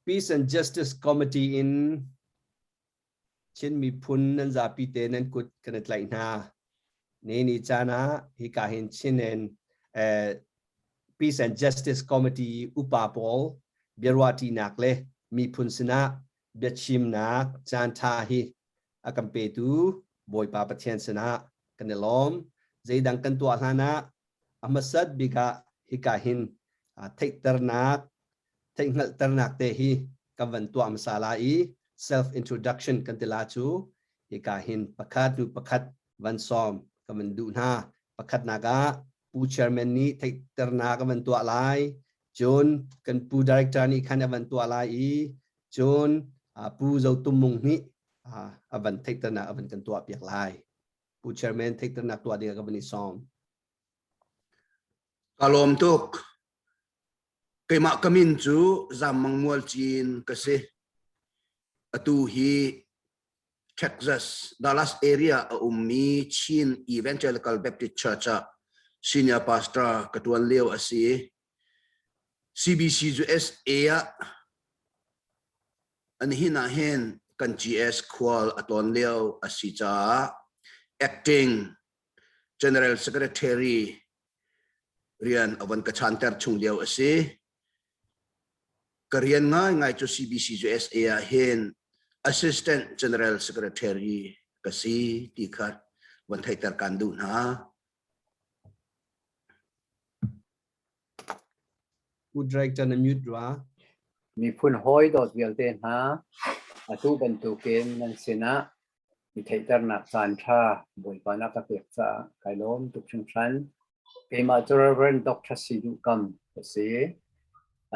Peace and Justice Committee in Chin miphun nan zapi te nan kut kan i tlaih hna. Ni ni caan ah hika hin Chin and eh, Peace and Justice Committee upa pawl biaruahṭinak le miphun sinah biachimnak caan ṭha hi a kan petu Bawipa Pathian sinah kan i lawm. Zeidang kan tuah hlan ah a hmasat bik ah hika hin theihternak theihhngalhternak te hi kan van tuah hmasa la i self introduction kan ti la cu hika hin pakhat hnu pakhat van sawm kan van duh hna. Pakhatnak ah Pu Chairman nih theihternak a van tuah lai. Cun kan Pu Director nih khan a van tuah lai i cun Pu Zo Tum Mung nih a van theihternak a van kan tuah piak lai. Pu Chairman theihternak tuah ding ah ka van i sawm. Ka lawm tuk. Keimah ka min cu Zammang Mual Cin ka si. Atu hi Texas, Dallas area a ummi Chin Evangelical Baptist Church ah senior pastor ka tuan lio a si. CBC USA ah an hin ah hin kan GS khual a tlawn lio a si caah acting General Secretary rian a von ka chanter chung lio a si. Ka rian ngaingai cu CBC USA ah hin Assistant General Secretary ka si ti kha von theihter kan duh hna. Pu Director na mute rua. Miphun hawi dawt vialte hna, atu bantukin nan sinah i theihternak caan ṭha Bawipa na ka pek caah kai lawm tuk hringhran. Keimah cu Reverend Dr. Si Duh Kam ka si.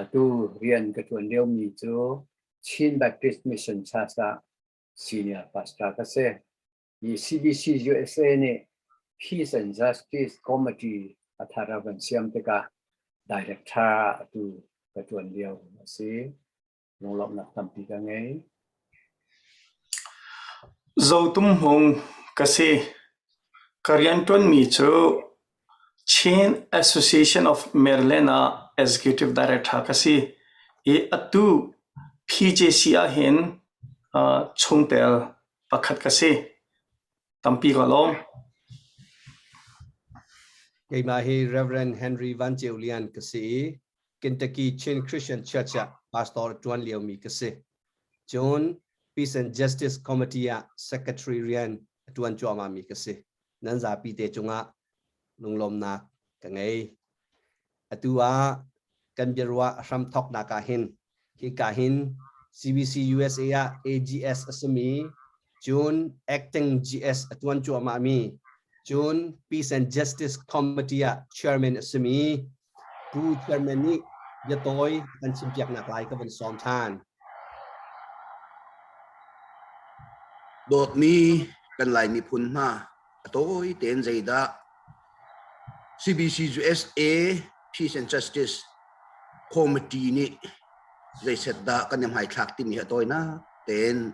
Atu rian ka ṭuan liomi cu Chin Baptist Mission Church ah senior pastor ka si. Hi CBC USA nih Peace and Justice Committee a thar a van siam tikah director atu ka ṭuan lio a si. Lunglawmhnak tampi ka ngei. Zotum Hmung ka si. Ka rianṭuanmi cu Chin Association of Maryland ah Executive Director ka si i atu PJC ahhin chungtel pakhat ka si. Tampi ka lawm. Keimah hi Reverend Henry Van Ceu Lian ka si i Kentucky Chin Christian Church ah pastor ṭuan liomi ka si. Cun Peace and Justice Committee ah secretary rian a ṭuan cuahmahmi ka si. Nan zapi te cungah lunglawmnak ka ngei. Atu ah kan biaruah hramthawknak ah hin hika hin CBC USA ah AGS a simi cun acting GS a ṭuan cuahmahmi cun Peace and Justice Committee ah chairman a simi Pu Chairman nih biatawi kan chimpiaknak lai ka van sawm ṭhan. Dawtmi kan Lai miphun hna, a tawi tein zeidah CBC USA Peace and Justice Committee nih zeiset dah kan i hmaithlak timi hi a tawinak tein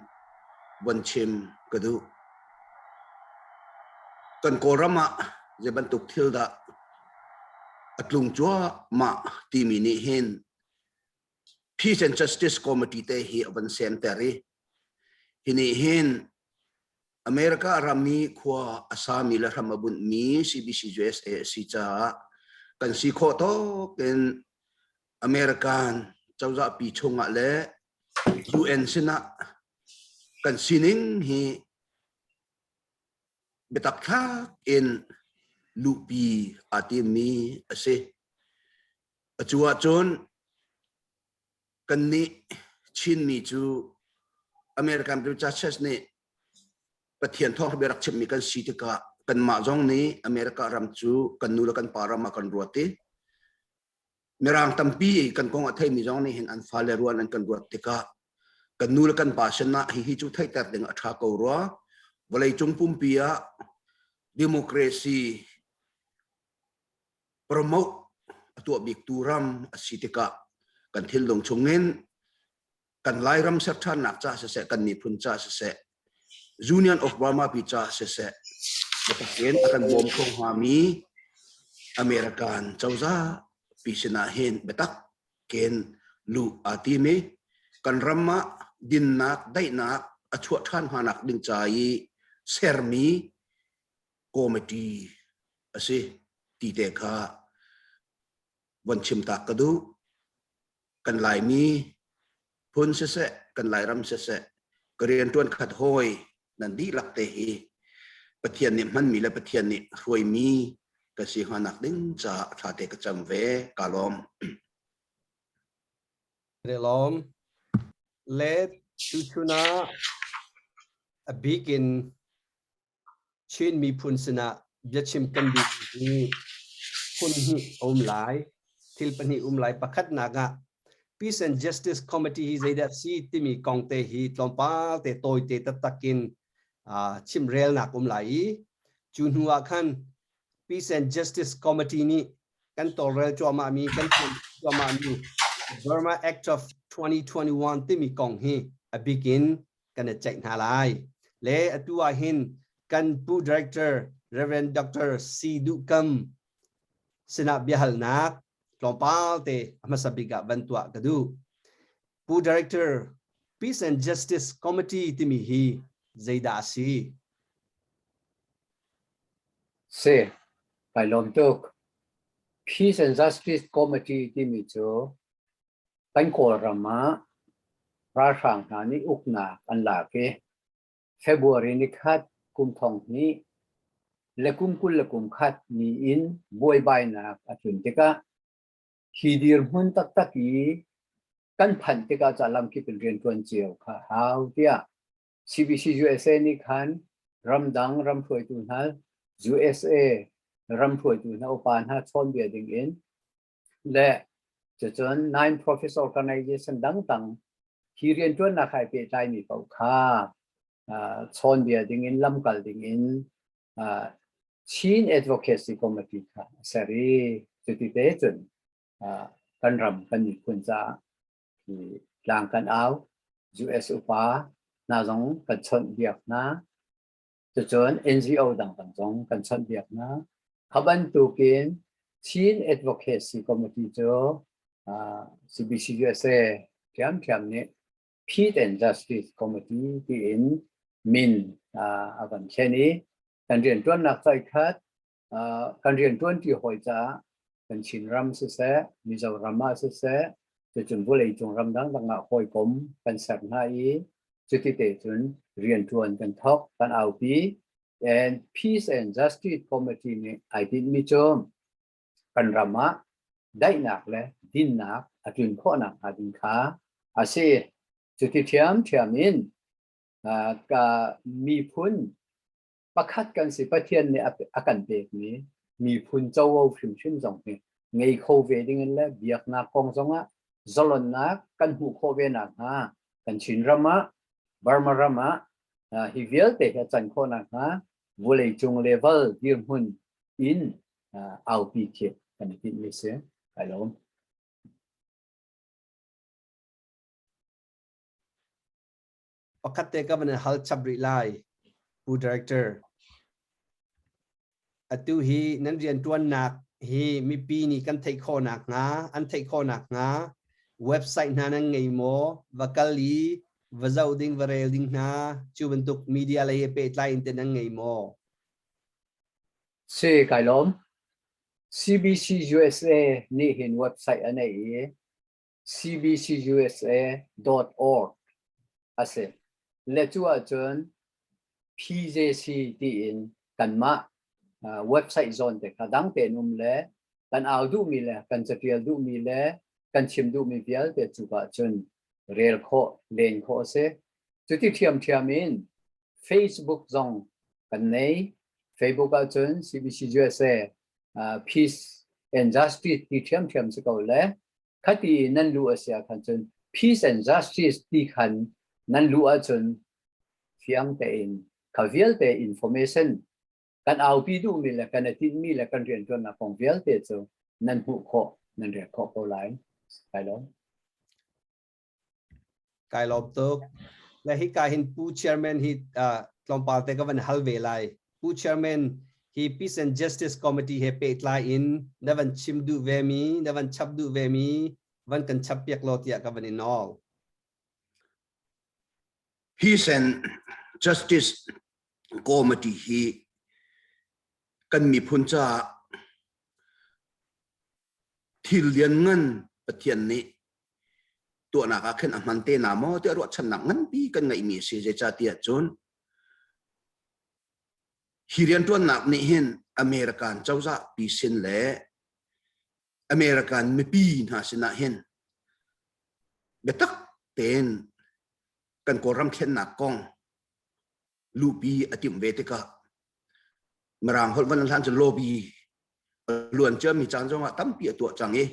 von chim ka duh. Kan Kawlram ah zei bantuk thil dah a tlung cuahmah timi nih hin Peace and Justice Committee te hi a van semter i hi nih hin America ram i khua a sami le hram a bunhmi CBC USA a si caah kan si khawh tawk in American cozah pi chungah le UN sinah kan sining hi biatak thlak in luhpi aa timmi a si. Atu ahcun kannih Chinmi cu American Churches nih Pathian thawngṭha bia rak chimmi kan si tikah kanmah zong nih America ram cu kan nu le kan pa ram ah kan ruat i Mirang tampi kan kong a theimi zong nih hin an fale ruan an kan ruat tikah kan nu le kan pa sinah hihi cu theihter ding a ṭha ko rua. Vawleicung pumpi ah democracy promote a tuah biktu ram a si tikah kan thinlung chungin kan Lairam ser ṭhannak ca siseh, kan miphun ca siseh, Union of Burma pi ca siseh, biatak in a kan bawm kho hngami American cozah pi sinah hin biatak ken luh aa tim i. Kan ram ah dinnak, daihnak a chuah ṭhan hnganak ding ca i sermi committee a si ti te kha von chim tak ka duh. Kan Laimi phun siseh, kan Lairam siseh, ka rianṭuan khat hawi nan dihlak te hi Pathian nih hmanmi le Pathian nih hruaimi ka si hnganak ding caah ṭha te ka cam ve. Ka lawm. Ka lawm. Le tuchun ah a bik in Chin miphun sinah biachim kan duh hi phun hnih a um lai. Thil pahnih um lai. Pakhatnak ah Peace and Justice Committee hi zeidah si timi kong te hi tlawmpal te tawite taktak in chimrelnak um lai i cu hnu ah khan Peace and Justice Committee nih kan tawlrel cuahmahmi kan cuahmahmi Burma Act of 2021 timi kong hi a bik in kan i ceih hna lai. Le atu ah hin kan pu director Reverend Dr. C. Duh Kam sinah biahalnak tlawmpal te a hmasa bik ah van tuah ka duh. Pu Director, Peace and Justice Committee timi hi zeidah a si? Si, kai lawm tuk. Peace and Justice Committee timi cu Kan Kawlram ah ralhrang hna nih uknak an lak i February nikhat kum thong hnih le kum 21 ni in buaibainak a tlun tikah hi dirhmun taktak i kan phanh tikah ca lamkip in rianṭuan cio kha hau tiah CBC USA nih khan ramdang ram hruaitu hna USA ram hruaitu hna upa hna chawnbia ding in le cucun non-profit organization dangdang hi rianṭuannak hai pehtlaimi paoh kha chawnbia dingin lamkal dingin Chin Advocacy Committee kha a ser i cuti te cun kan ram kan miphun caah tlang kan au US upa hna zong kan chawnh biak hna. Cucun NGO dangdang zong kan chawnhbiak hna. Kha bantukin Chin Advocacy Committee cu CBC USA ṭhiamṭhiam nih Peace and Justice Committee tiin min a kan thlen i kan rianṭuannak caikhat kan rianṭuanṭi hawi caah kan Chinram siseh, Mizoram ah siseh, cucun vawleicung ram dangdang ah hawikom kan ser hna i cuti te cun rianṭuan kan thawk, kan aupi. And Peace and Justice Committee nih ai tinhmi cu kan ram ah daihnak le dinnak a tlun khawhnak hnga ding kha a si. Cuti ṭhiamṭhiam in ka miphun pakhat kan si Pathian nih a kan pekmi miphun covo hrimhrim zong hi ngei kho ve ding in le biaknak kong zongah zalonnak kan hmuh khawh ve nakhnga kan Chin ram ah Burma ram ah hi vialte hi a can khawh nakhnga vawleicung level dirhmun in aupi khi kan i tinhmi si. Kai lawm. Pakhat te ka van hal chap rih lai, Pu Director. Atu hi nan rianṭuannak hi mipi nih kan theih khawh nakhnga, an theih khawh nakhnga website hna nan ngei maw? Va kal i va zoh ding, va rel ding hna, cu bantuk media lei he pehtlai in te nan ngei maw? Si, kai lawm. CBC USA nih hin website a nei i cbcusa.org a si. Le cu ahcun PJC tiin kanmah website zawn te kha dang tein um le kan au duhmi le kan catial duhmi le kan chim duhmi vialte cu ahcun rel khawh len khawh a si. Cuti ṭhiamṭhiam in Facebook zong kan nei. Facebook ahcun CBC USA Peace and Justice ti ṭhiamṭhiam si ko le khati nan luh a si ah khan cun peace and justice ti khan nan luh ahcun fiang tein kha vialte information kan aupi duhmi le kan i tinhmi le kan rianṭuannak kong vialte cu nan hmuh khawh nan rel khawh ko lai. Kai lawm. Kai lawm tuk. Le hika hin Pu Chairman hi tlawmpal te ka van hal ve lai. Pu Chairman, hi Peace and Justice Committee he pehtlai in na van chim duh ve mi, na van chap duh ve mi, van kan chap piak law tiah ka van i nawl. Peace and Justice Committee hi kan miphun caah thil lianngan Pathian nih tuahnak ah khin a hman te na maw tiah ruahchannak nganpi kan ngeihmi a si. Zeicahtiah cun hi rianṭuannak nih hin American cozah pi sin le American mipi hna sinah hin biatak tein kan Kawlram thlennak kong luhpi a timh ve tikah Mirang holh van hlan cu lobby a luan ciami caan zongah tampi a tuah cang i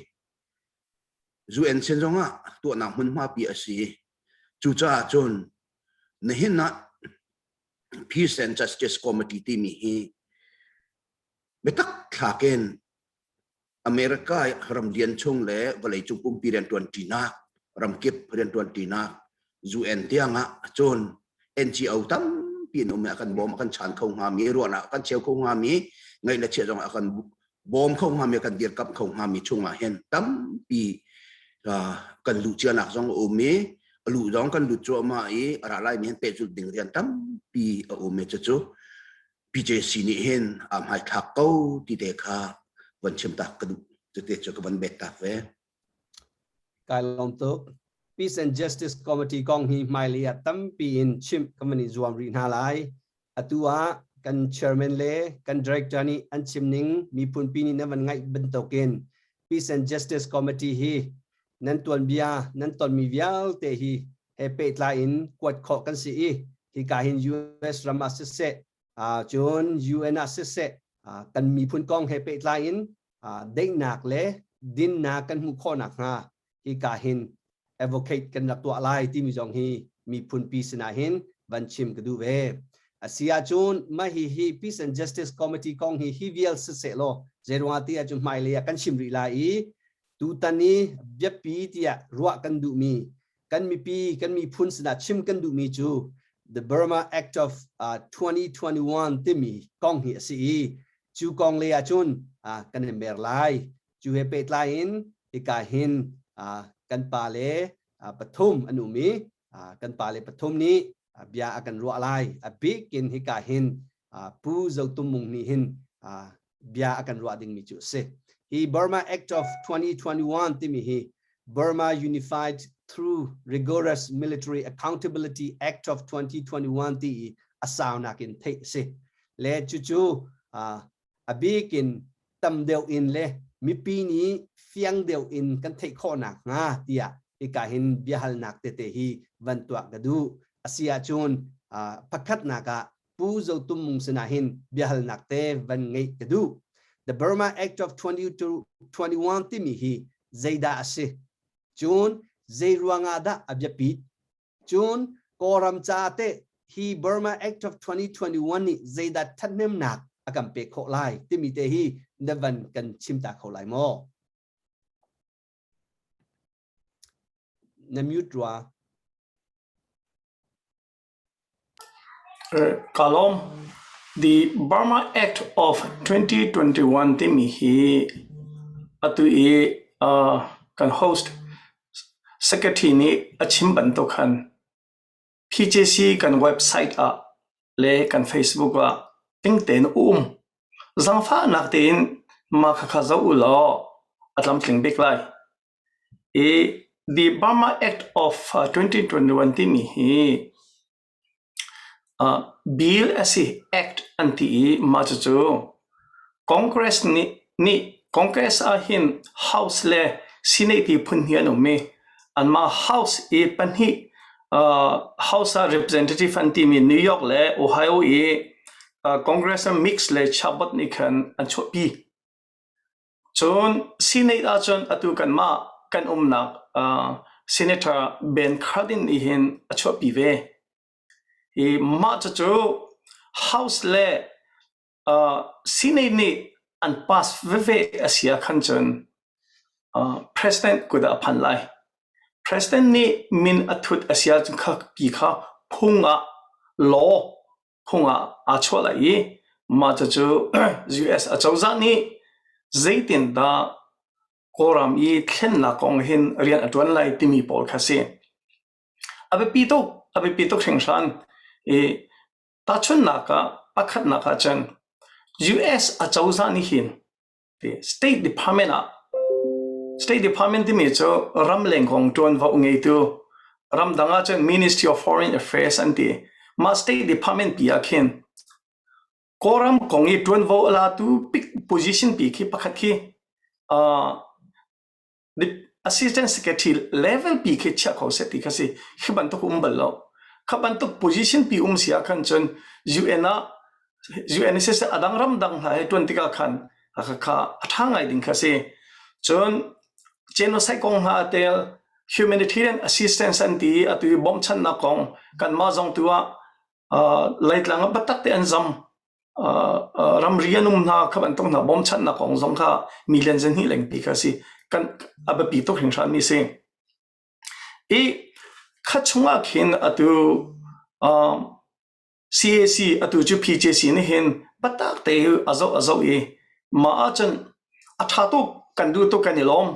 UN sin zongah tuahnak hmunhma pi a si. Cucaah cun nihin ah Peace and Justice Committee timi hi biatak thlak in America ram lian chung le vawleicung pumpi rianṭuanṭinak, ramkip rianṭuanṭinak, UN tiang ah cun NGO tampi an um i a kan bawm, a kan chan kho hngami, ruahnak a kan cheu kho hngami, ngaih le chiah zong a kan bawm kho hngami, a kan dirkamh kho hngami chungah hin tampi kan luh cianak zong a um i a luh zong kan lut cuahmah i a ra laimi hin pehzulh ding rian tampi a um i cucu PJC nih hin aa hmaithlak ko ti te kha van chim tak ka duh. Cute cu ka van bet tak ve. Kai lawm tuk. Peace and Justice Committee kong hi hmailei ah tampi in chimh kan van i zuam rih hna lai. Atu ah kan chairman le kan director nih an chim ning miphun pi nih nan van ngaih bantukin Peace and Justice Committee hi nan tuanbia nan tonmi vialte hi he pehtlai in kuat khawh kan si i hika hin US ram ah siseh cun UN ah siseh kan miphun kong he pehtlai in daihnak le dinnak kan hmuh khawh nakhnga hika hin advocate kan rak tuah lai timi zong hi miphun pi sinah hin van chim ka duh ve. Asi ahcun mah hi hi Peace and Justice Committee kong hi hi vial siseh law zeiruangah ti ahcun hmailei ah kan chim rih lai i tutan i biapi tiah ruah kan duhmi kan mipi kan miphun sinah chim kan duhmi cu the Burma Act of uh, 2021 timi kong hi a si i cu kong le ahcun uh, kan i mer lai cu he pehtlai in hika hin uh, kan pa le uh, pathum an um i uh, kan pa le pathum nih uh, bia a kan ruah lai a bik in hika hin uh, Pu Zo Tum Mung nih hin uh, bia a kan ruah dingmi cu a si. Hi Burma Act of 2021 timi hi Burma Unified through Rigorous Military Accountability Act of 2021 ti i a saunak in theih a si. Le cucu a bik in tam deuh in le mipi nih fiang deuh in kan theih khawh nakhnga tiah hika hin biahalnak tete hi van tuah ka duh. Asi ahcun pakhatnak ah Pu Zo Tum Mung sinah hin biahalnak te van ngeih ka duh. The Burma Act of 2021 timi hi zeidah a si? Cun zei ruangah dah a biapit? Cun Kawlram ca te hi Burma Act of 2021 nih zeidah thathnemnak a kan pek khawh lai timi te hi na van kan chim ta kho lai maw? Na mute rua. Ka lawm. The Burma Act of 2021 timi hi atu i kan host secretary nih a chim bantuk khan PJC kan website ah le kan Facebook ah tling tein a um. Zaangfahnak tein mah khakha zoh u law a tlamtling bik lai. I The Burma Act of 2021 timi hi bill a si, act an ti i mah cucu Congress nih Congress ahhin House le Senate ti phun hnih an um i anmah House i pahnih House ah representative an timi New York le Ohio i Congressman Mix le Chabot nih khan an chuahpi. Cun Senate ahcun atu kanmah kan umnak Senator Ben Cardin nih hin a chuahpi ve. Hi mah cucu House le Senate nih an pass veve a si ah khan cun President kut ah a phan lai. President nih min a thut a si ahcun kha pi kha phung ah law phung ah aa chuah lai i mah cucu US acozah nih zeitindah Kawlram i thlennak kong hin rian a ṭuan lai timi pawl kha si. A biapi tuk. A biapi tuk hringhran. I tahchunhnak ah pakhatnak ah cun US acozah nih hin State Department ah State Department timi cu ramleng kong ṭuanvo ngeitu ramdang ah cun Ministry of Foreign Affairs an ti. Mah State Department pi ah khin Kawlram kong i ṭuanvo a latu position pi khi pakhat khi uh, Assistant Secretary level pi khi chiah kho seh ti kha si. Hi bantuk um bal lo. Kha bantuk position pi um si ah khan cun UN ah UN siseh adang ramdang hna he tuan tikah khan kha a ṭha ngai ding kha si. Cun genocide kong hna a tel, humanitarian assistance an ti i atu i bawmchannak kong kanmah zong tu ah Laitlang ah biatak te an zam. Ramri an um hna kha bantuk hna bawmchannak kong zong kha million zahnih lengpi kha si. Kan a biapi tuk hringhran mi si. I kha chungah khin atu CAC atu cu PJC nih hin biatak te a zoh a zoh i mah ahcun a ṭha tuk kan duh tuk kan i lawm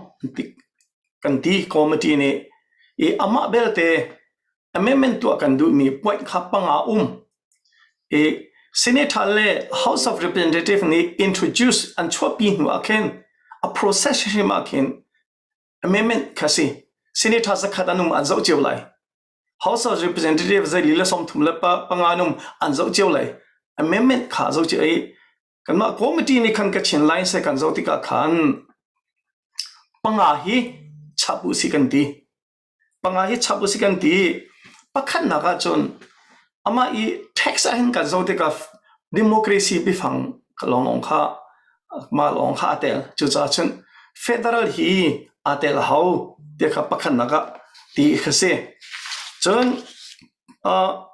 kan ti committee nih i amah belte amendment tuah kan duhmi point kha panga um i Senator le House of Representative nih introduce an chuahpi hnu ah khin a process hrim ah khin amendment kha si Senator zakhat an um an zoh cio lai House of Representative zei li le 33 le panga an um an zoh cio lai amendment kha zoh cio i kanmah committee nih khan Kachin line se kan zoh tikah khan panga hi chap u si kan ti Panga hi chap usih kan ti. Pakhatnak ahcun amah i tax ahhin kan zoh tikah democracy biafang lawnglawng kha mah lawng kha aa tel. Cucaah cun federal hi aa tel a hau ti kha pakhatnak ah ti kha si. Cun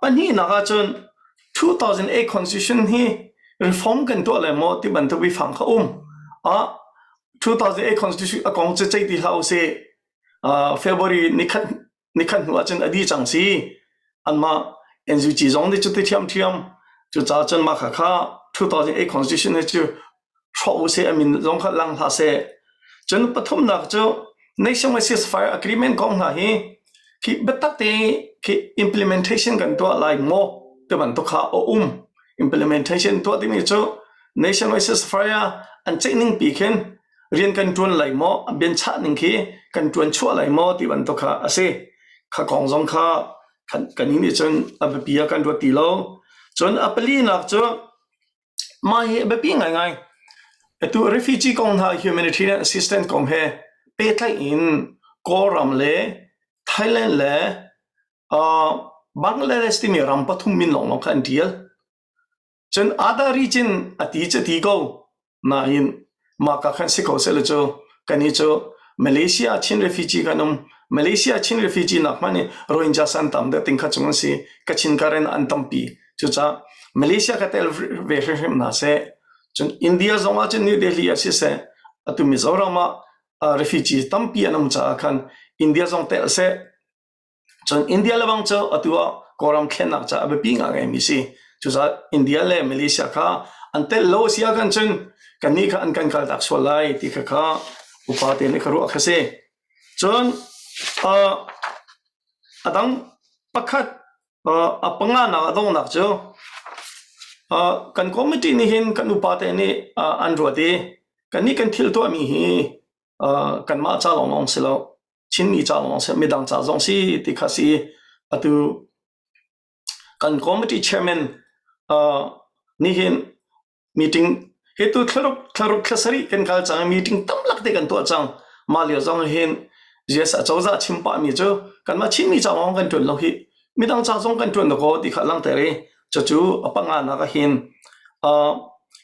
pahnihnak ahcun 2008 constitution hi reform kan tuah lai maw ti bantuk biafang kha um. 2008 constitution a kong cu ceih ti hlah usih. February nikhat nikhat hnu ahcun a dih cang si. Anmah NUG zong nih cuti ṭhiamṭhiam. Cucaah cun mah khakha 2008 constitution hi cu hrawh u sih, a min zong kha lang hlah seh. Cun pathumnak cu nationwide ceasefire agreement kong hna hi khi biatak te khi implementation kan tuah lai maw ti bantuk kha a um. Implementation tuah timi cu nationwide ceasefire an ceih ning pi khin rian kan ṭuan lai maw, a bianchah ning khi kan ṭuan chuah lai maw ti bantuk kha a si. Kha kong zong kha kan nih cun a biapi ah kan ruat ti lo. Cun a palinak cu mah hi a biapi ngaingai. Atu refugee kong hna humanitarian assistance kong he pehtlaih in Kawlram le Thailand le uh, Bangladesh timi ram pathum min lawnglawng kha an ṭial. Cun other region a ti cu ti ko nain mah ka khan si ko seh cu kannih cu Malaysia Chin refugee kan um. Malaysia Chin refugee nak hmanh in Rohingya san tam deuh ting kha chung an si. Kachin Karen an tampi. Cucaah Malaysia ka tel ve hrimhrim hna seh. Cun India zong ah cun New Delhi ah siseh atu Mizoram ah refugee tampi an um caah khan India zong tel seh. Cun India le bang cu atu ah Kawlram thlennak caah a biapi ngaingaimi si. Cucaah India le Malaysia kha an telh lo a si ahkhan cun kannih kha an kan kaltak sual lai ti kha kha upa te nih ka ruah kha si. Cun uh, a dang pakhat uh, a panganak a donghnak cu uh, kan committee nih hin kan upa te nih uh, an ruat i kannih kan thil tuahmi hi uh, kanmah ca lawnglawng si lo Chinmi ca lawng si midang ca zong si ti kha si atu kan committee chairman uh, nihin meeting hi tu thlaruk thlaruk thlasarih kan kal cang meeting tamlak te kan tuah cang mah lio zong hin US acozah chim pah mi cu kanmah Chinmi ca lawng kan tuan lo hi midang ca zong kan tuan ko ti kha langhter i cucu a panga nak ah hin uh,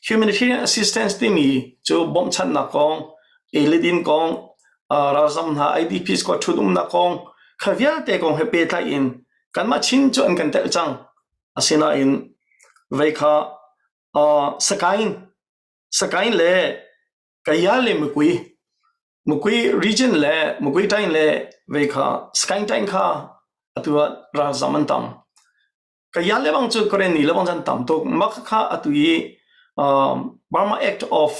humanitarian assistance timi cu bawmhchanhnak kong eledin kong ralzam hna IDPs khua ṭhut umnak kong kha vialte kong he pehtlai in kanmah Chin cu an kan telh cang. Asinain vei kha Sakaing Sakaing le Kaya le Mukui Mukui region le Mukui ṭaing le vei kha Sakaing ṭaing kha atu ah ralzam an tam. Kaya le bang cu Karenni le bang an tam tuk. Mah kha atu i Burma Act of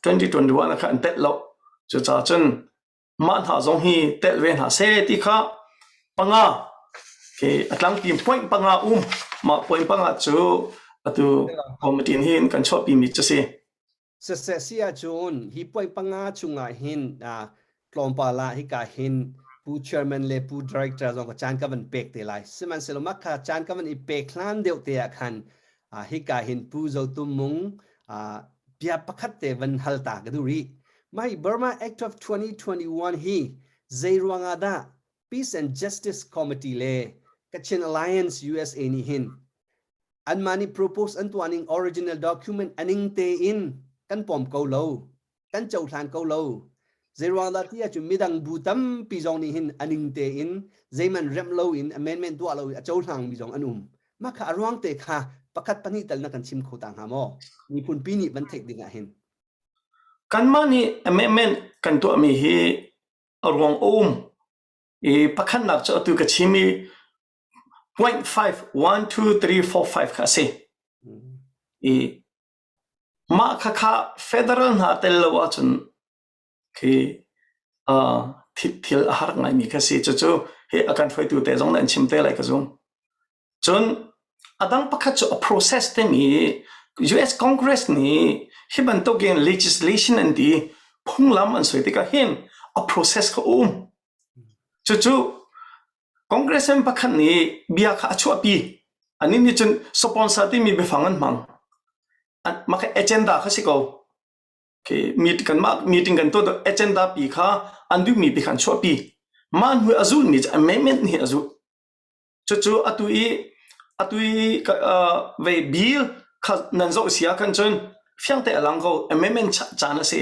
2021 kha an telh lo. Cucaah cun mah hna zong hi telh ve hna seh ti kha panga. Khi a tlangpi point panga um. Mah point panga cu atu committee hin kan chuahpi mi cu si. Siseh si ahcun hi point panga chungah hin tlawmpal ah hika hin Pu Chairman le Pu Director zong ka caan ka van pek te lai. Sihmanhsehlaw mah kha caan ka van i pek hlan deuh te ah khan hika hin Pu Zo Tum Mung bia pakhat te van hal ta ka duh rih. Mah hi Burma Act of 2021 hi zei ruangah dah Peace and Justice Committee le Kachin Alliance USA nih hin anmah nih propose an tuah ning original document aning tein kan pom ko lo kan cohlan ko lo zeiruang dah ti ahcun midang bu tampi zong nih hin aning tein zeiman remh lo in amendment tuah lo in a cohlang mi zong an um mah kha a ruang te kha pakhat pahnih tal na kan chim kho ta hnga maw miphun pi nih van theih ding ah hin Kanmah nih amendment kan tuahmi hi a ruang a um i pakhatnak cu atu ka chim i 0.5 1 2 3 4 5 kha a si. I mah khakha federal hna tel lo ahcun khi uh, thil a har ngaimi kha si. Cucu hi a kan hruaitu te zong nih an chim te lai ka zum. Cun a dang pakhat cu a process timi US Congress nih hi bantukin legislation an ti phunglam an soi tikah hin a process kha um. Cucu Congressman pakhat nih bia kha a chuahpi. Anih nih cun sponsor timi biafang an hmang. Mah kha agenda kha si ko. Okay, meet kanmah meeting kan tuah agenda pi kha an duhmi pi kha an chuahpi. Mah hnu a zulmi cu amendment nih a zulh. Cucu atu i atu i vei bill kha nan zoh si ah khan cun fiangte a lang ko amendment caan a si.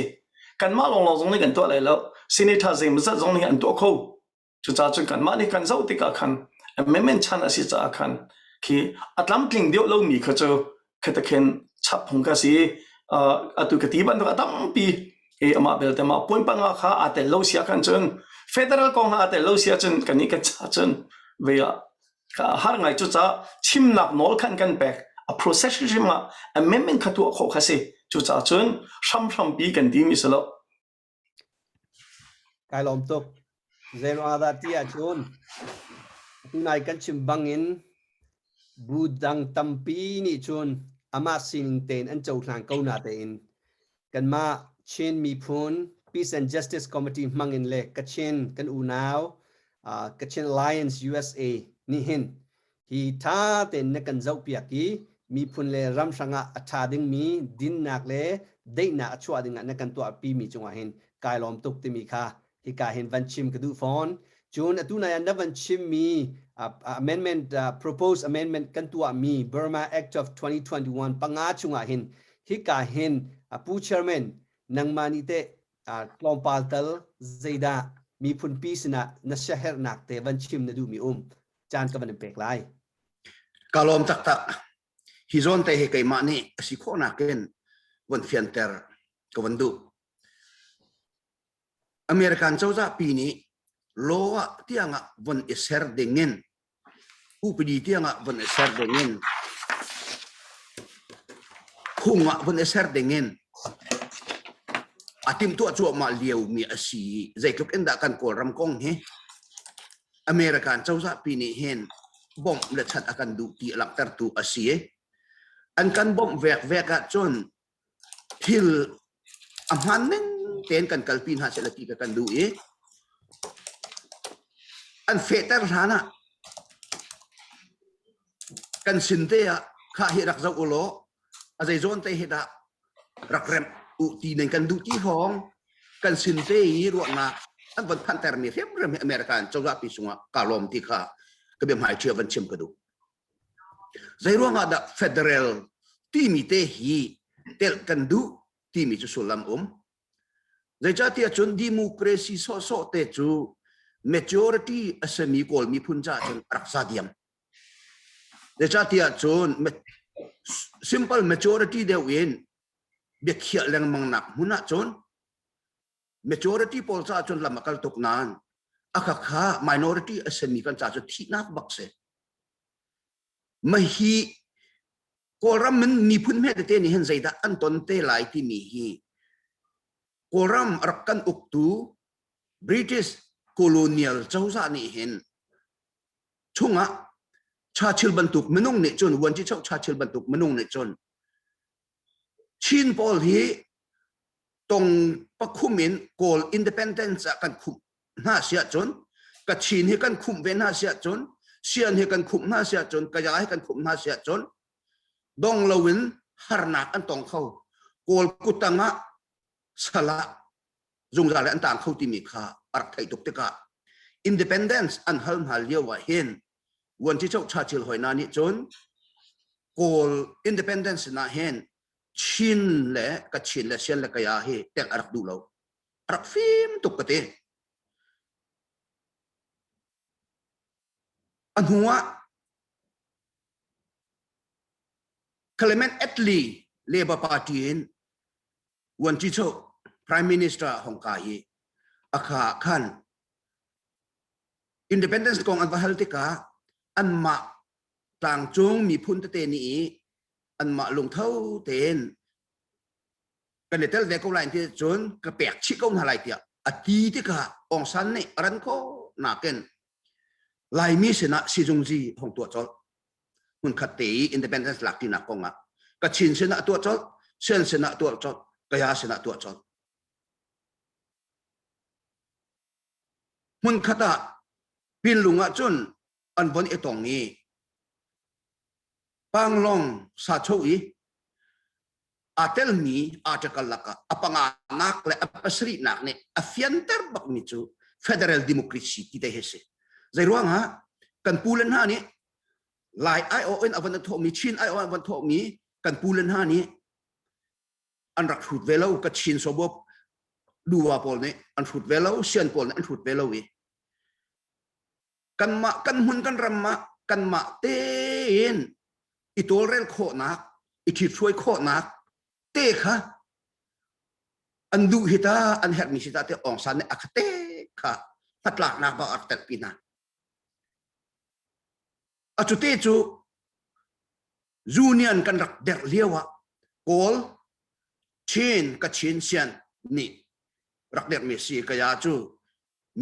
Kanmah lawnglawng zong nih kan tuah lai lo. Senator zeimawzat zong nih an tuah kho. Cucaah cun kanmah nih kan zoh tikah khan amendment chan a si caah khan khi a tlamtling deuh lomi kha cu khatakhin chap phung ka si. Atu ka ti bantuk a tampi i amah belte mah point panga kha aa tel lo si ahkhan cun federal kong aa tel lo si ahcun kan nih kan ca cun ve ah har ngai cu ca chimnak nawl khan kan pek a process hrim ah amendment kha tuah khawh kha si cucaah cun hramhrampi kan ti mi si lo Kai lawm tuk. Zeiruang ah dah ti ahcun tunai kan chim bangin bu dang tampi nih cun amah sining tein an cohlan ko na tein kanmah Chin miphun Peace and Justice Committee hmangin le Kachin kan unau uh, Kachin Alliance USA nih hin Hi ṭha tein na kan zohpiak i miphun le ram hrangah a ṭha dingmi dinnak le daihnak a chuah dingah na kan tuahpimi cungah hin kai lawm tuk timi kha hika hin van chim ka duh fawn. Cun atu nai ah na van chimmi amendment proposed amendment kan tuahmi Burma Act of 2021 panga chungah hin hika hin Pu Chairman nangmah nih teh tlawmpal tal zeidah miphunpi sinah na siaherhnak te van chim na duhmi um caan ka van in pek lai. Ka lawm taktak. Hi zawn te hi keimah nih a si khawhnak in von fianter ka van duh. American cozah pi nih law ah tiang ah von i ser ding in upadi tiang ah von i ser ding in phung ah von i ser ding in a timhtuah cuahmah lio mi a si zeitluk in dah kan Kawlram kong hi American cozah pi nih hin bawmh le chanh a kan duh ti a langhtertu a si. An kan bawmh vekvek ahcun thil a hmaan ning tein kan kalpi hna seh ti ka kan duh i an fehter hlan ah kan sin te ah khah hi rak zoh u law a zeizawn te hi dah rak remh u ti nan kan duh ti hrawng kan sin te i ruahnak an von phanter mi hrimhrim hi American cozah pi sungah ka lawm ti kha ka bia hmai ṭhia van chim ka duh. Zei ruangah dah federal timi te hi telh kan duh timi cu sullam um. Zeicahtiah cun democracy sawhsawh te cu majority a simi Kawl miphun caah cun a rak za diam. Zeicahtiah cun simple majority deuh in biakhiah lengmang nak hmun ahcun majority pawl caah cun lam a kal tuk nain a khakha minority a simi kan caah cun thihnak bak si. Mahi Kawlram in miphun hme tete nih hin zeidah an ton te lai timi hi Kawlram rak kan uktu British colonial cozah nih hin chungah. Churchill bantuk minung nih cun Vuanci Churchill bantuk minung nih cun Chin pawl hi tong pakhum in Kawl independence ah kan khumh hna si ahcun Kachin hi kan khumh ve hna si ahcun Sian hi kan khumh hna si ahcun Kaya hi kan khumh hna si ahcun dong loin harnak an tong kho. Kawl kutang ah salah zungzal an tang kho timi kha a rak theih tuk tikah independence an hal hna lio ah hin Vuanci Choh Churchill hoi na nih cun Kawl independence na hin Chin le Kachin le Sian le Kaya hi tek a rak duh lo. A rak fim tuk ka ti. A hnu ah Clement Attlee Labour Party in Vuanci Choh Prime Minister hong kai i akha khan independence kong an va hal tikah anmah tlangcung miphun tete nih i anmah lungtho tein kan i tel ve ko lai ti cun ka pek chih ko hna lai tiah a ti tikah Aung San nih a ran khawh nakin Laimi sinah sizungzi hong tuah colh hmunkhat te i independence lak tinak kong ah Kachin sinah tuah colh Sian sinah tuah colh Kaya sinah tuah colh hmunkhat ah Pinlung ah cun an von i tong i Panglong sacho i aa telmi article lakah a panganak le a pasarihnak nih a fianter bakmi cu federal democracy ti te hi si. Zeiruangah kan pu le hna nih Lai aiawh in a van thawhmi Chin aiawh in a van thawhmi kan pu le hna nih an rak hrut ve lo ka Chin sobop duwa pawl nih an hrut ve lo Sian pawl nih an hrut ve lo i kanmah kan hmun kan ram ah kanmah tein i tawlrel khawhnak i ṭhithruai khawhnak te kha an duh hi ta an herhmi si ta te Aung San nih a kha te kha hnatlaknak ba a rak telhpi hna a cu te cu union kan rak derh lio ah Kawl Chin Kachin Sian nih rak derhmi si kaya cu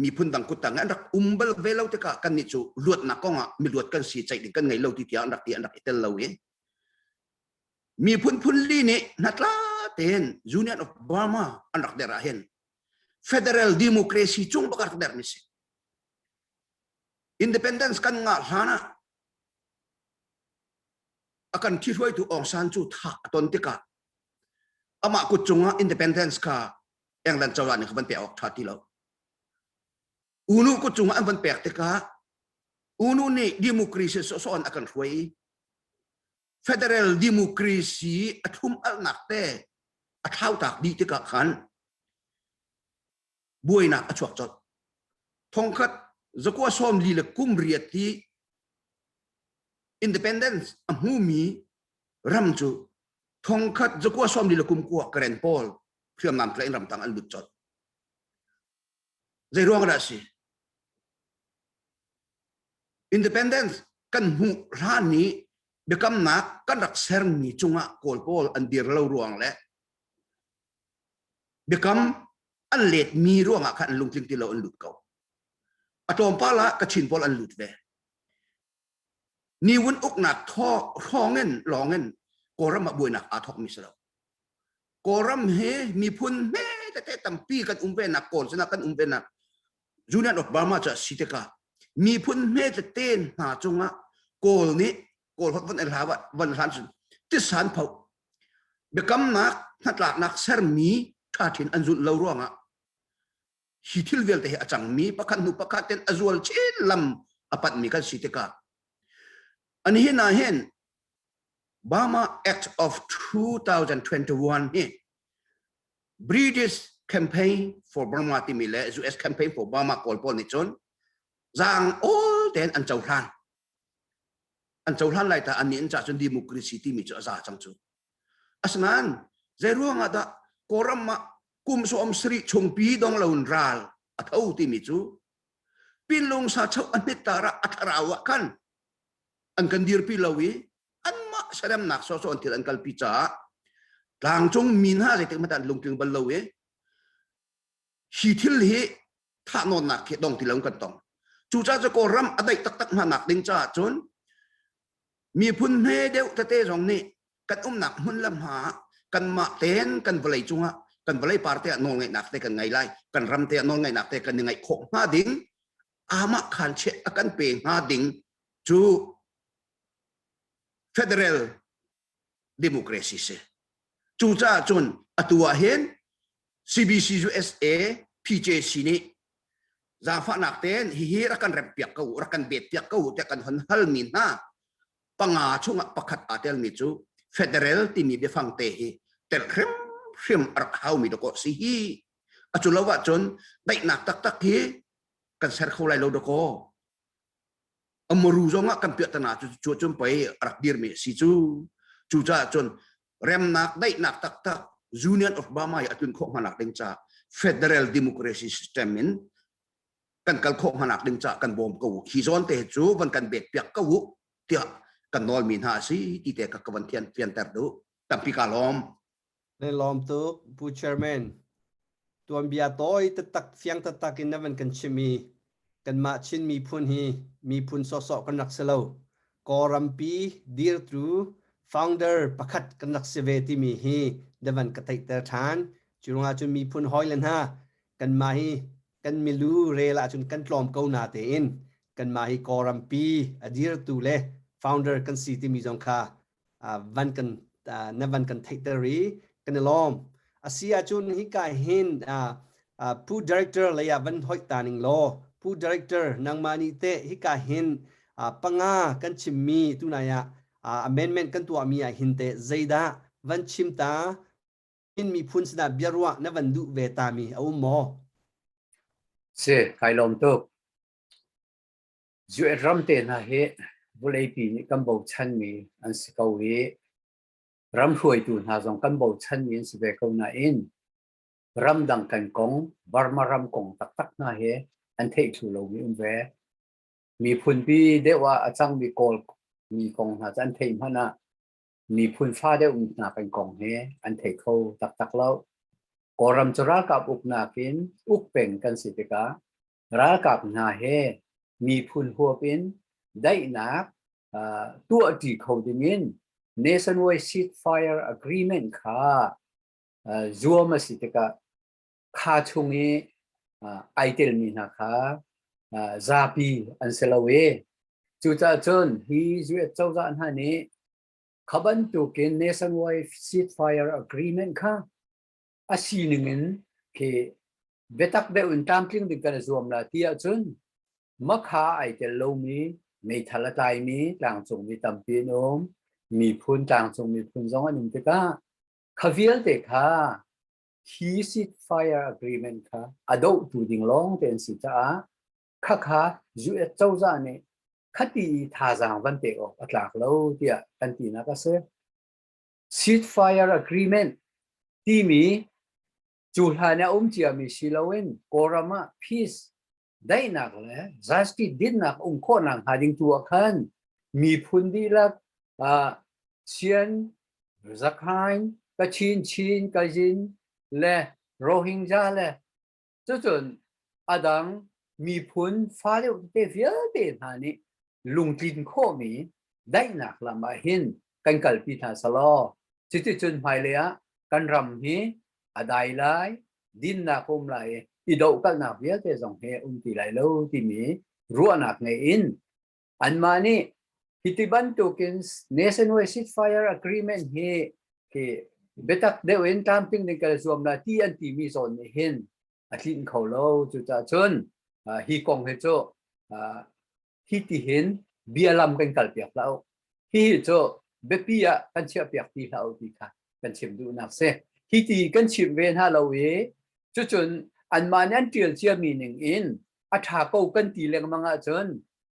miphun dang kuttang an rak um bal ve lo tikah kannih cu luatnak kongah miluat kan si ceih ding kan ngei lo ti tiah an rak ti an rak i tel lo i miphun phun li nih hnatla tein Union of Burma an rak der ah hin federal democracy cung bak rak der mi si independence kan ngah hlan ah a kan ṭhihruaitu Aung San cu thah a ton tikah amah kut cungah independence kha England cozah nih kha van pek awk ṭha ti lo. Unu kut cungah an van pek tikah Unu nih democracy sawhsawh in a kan hruai i federal democracy a thlum alnak te a thlautak dih tikah khan buainak a chuak colh. Thongkhat zakua sawm li le kum riat hi independence a hmumi ram cu thongkhat zakua sawm li le kum kua Karen pawl hriamnam tlaih in ramtang an lut colh. Zei ruang dah si? Independence kan hmuh hlan i biakamnak kan rak sermi cungah Kawl pawl an dir lo ruang le biakam an letmi ruangah khan an lungtling ti lo an lut ko. A tlawmpal ah Kachin pawl an lut ve. Niwun uknak thaw hrawng in lawng in Kawlram ah buainak aa thawkmi si lo. Kawlram hi miphun hme tete tampi kan um ve nak Kawl sinah kan um ve nak Union of Burma cu si tikah miphun hme tete hna cungah Kawl nih Kawl hot van hla van hlan cun tisan pho biakamnak hnatlaknak sermi ṭha thin an zulh lo ruangah hi thil vialte hi a cangmi pakhat hnu pakhat ten a zual chin lam a panhmi kan si tikah an hin ah hin Burma Act of 2021 hi British Campaign for Burma timi le US Campaign for Burma kawl pawl nih cun zaang awl tein an cohlan. An cohlan lai ta an nih an ca cun democracy timi cu a za cang cu. Asinain zei ruang ah dah Kawlram ah kum sawm sarih chungpi dong loin ral a tho timi cu pinlung sa choh a hnit tar ah a thlarau ah khan an kan dirpi lo i anmah seremnak sawsawh an thil an kalpi caah tlangcung mi hna zeitik hmanh an lungtling bal lo i hi thil hi thahnawnnak hi dong ti lo kan tong cucaah cu Kawlram a daih taktak hna nak ding caah cun. Miphun hme deuh tete zong nih kan umnak hmun le hma kanmah tein kan vawlei cungah kan vawlei par te ah nawlngeihnak te kan ngei lai kan ram te ah nawlngeihnak te kan i ngeih khawh hnga ding amah khan chiah a kan pe hnga ding cu federal democracy si. Cucaah cun atu ah hin CBC USA PJC nih zaangfahnak tein hihi rak kan remh piak ko rak kan bet piak ko tiah kan hon halmi hna panga chungah pakhat aa telmi cu federal timi biafang te hi telh hrimhrim a rak haumi dawkaw si hi. A cu lo ahcun daihnak taktak hi kan ser kho lai lo dawkaw. Amaru zong ah kan piahtana cu cu cun pei a rak dirmi a si cu. Cucaah cun remnak daihnak taktak Union of Burma i a tlun khawh hmanak ding ca federal democracy system in kan kal khawh hmanak ding ca kan bawm ko u. Hi zawn te cu van kan bet piak ko u tiah kan nawlmi hna a si ti te ka ka van thian fianter duh. Tampi ka lawm. Na lawm tuk, Pu Chairman. Tuanbia tawi taktak fiang taktak in na van kan chim i kanmah Chin miphun hi miphun sawhsawh kan rak si lo. Kawlrampi dirtu founder pakhat kan rak si ve timi hi na van ka theihter ṭhan. Cu ruangah cun miphun hawi le hna kanmah hi kan milu rel ahcun kan tlawm ko na tein kanmah hi Kawlrampi a dirtu le founder kan si timi zong kha van kan na van kan theihter i kan i lawm. Asi ahcun hika hin Pu Director lei ah van hoih ta ning law Pu Director nangmah nih teh hika hin panga kan chimmi tunai ah amendment kan tuahmi ah hin teh zeidah van chim ta in miphun sinah biaruah na van duh ve ta mi a um maw? Si, kai lawm tuk. US ram te hna hi vawleipi nih kan bochanmi an si ko i ram hruaitu hna zong kan bochanmi an si ve ko nain ramdang kan kong, Burma ram kong taktak hna hi an theih thlu lomi um ve. Miphunpi deuh ah a cangmi Kawl mi kong hna cu an theih hmanh ah miphun fa deuh hna kan kong hi an thei kho taktak lo. Kawlram cu ralkap uknak in uk peng kan si tikah ralkap hna he miphun huap in daihnak tuahṭi kho dingin nationwide ceasefire agreement kha zuam a si tikah kha chung i ai telmi hna kha zapi an si lo i cucaah cun hi US cozah hna nih kha bantukin nationwide ceasefire agreement kha a sining in khi biatak deuh in tlamtling ding kan i zuam la ti ahcun makha ai tel lomi meithal a tlaimi tlangcungmi tampi an um miphun tlangcung miphun zong an um tikah kha vialte kha hi ceasefire agreement kha a dohtu ding lawng te an si caah khakha US cozah nih khati thazaang van pek awk a tlak lo tiah kan tinak a si. Ceasefire agreement timi cu hlan ah um ciami si loin Kawlram ah peace daihnak le justice dinnak um khawhnak hnga ding tu ah khan miphun dihlak uh, Sian, Zakhain, Kachin, Chin, Kazin le Rohingya le cucun adang miphun fa deuh te vialte hna nih lungtlin khawhmi daihnak lam ah hin kan kalpi hna selaw cuticun hmailei ah kan ram hi a dai lai dinnak um lai i i dohkalhnak vialte zong hi um ti lai lo timi ruahnak ngei in anmah nih hiti bantukin nationwide ceasefire agreement hi hi biatak deuh in tlamtling ding kan zuam la ti an timi zawn nih hin a tlinh kho lo cucaah cun hi kong hi cu hi ti hin bialam kan kalpiak hlah u hihi cu biapi ah kan chiahpiak ti hlah u ti kha kan chim duhnak si hi ti kan chim ve hna lo i cucun anmah nih an ṭial ciami ning in a ṭha ko kan ti lengmang ahcun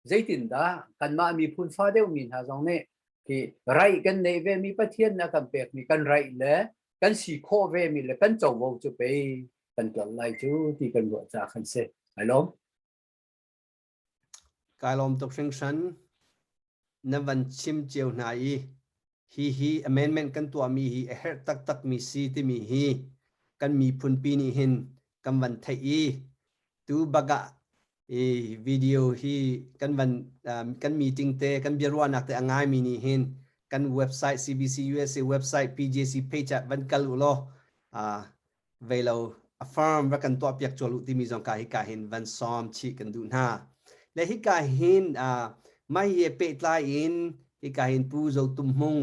zeitindah kanmah miphun fa deuhmi hna zong nih hi raih kan neih ve mi Pathian nih a kan pekmi kan raih le kan si khawh ve mi le kan covo cu pei kan tlolh lai cu ti kan ruah caah khan si ai lawm Kai lawm tuk hringhran. Na van chim cio hna i hihi amendment kan tuahmi hi a herh taktakmi si timi hi kan miphunpi nih hin kan van theih i tu bak ah i. I video hi kan van kan meeting te kan biaruahnak te a ngaimi nih hin kan website CBC USA website PJC page ah van kal u law vei lo a firm va kan tuah piak chual u timi zong ka hika hin van sawm chih kan duh hna. Le hika hin mai he pehtlai in hika hin Pu Zo Tum Hmung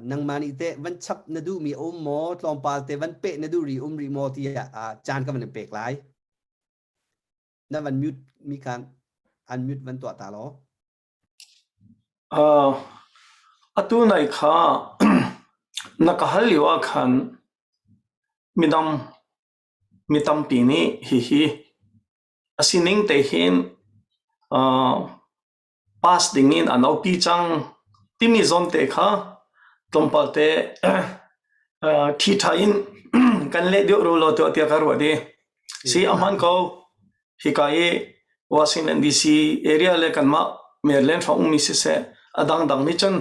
nangmah nih teh van chap na duhmi a um maw tlawmpal te van peh na duh rih um rih maw tiah caan ka van in pek lai. Na van mute mi khan unmute van tuah ta law. Atu nai kha na ka hal lio ah khan midang mi tampi nih hihi a sining te hin pass ding in an aupi cang timi zawn te kha tlawmpal te ṭhiṭha in kan leh deuh rua law tiah ka ruah dih. Si a hman ko. Hika i Washington DC area le kanmah Maryland hrawng ummi siseh a dangdang nih cun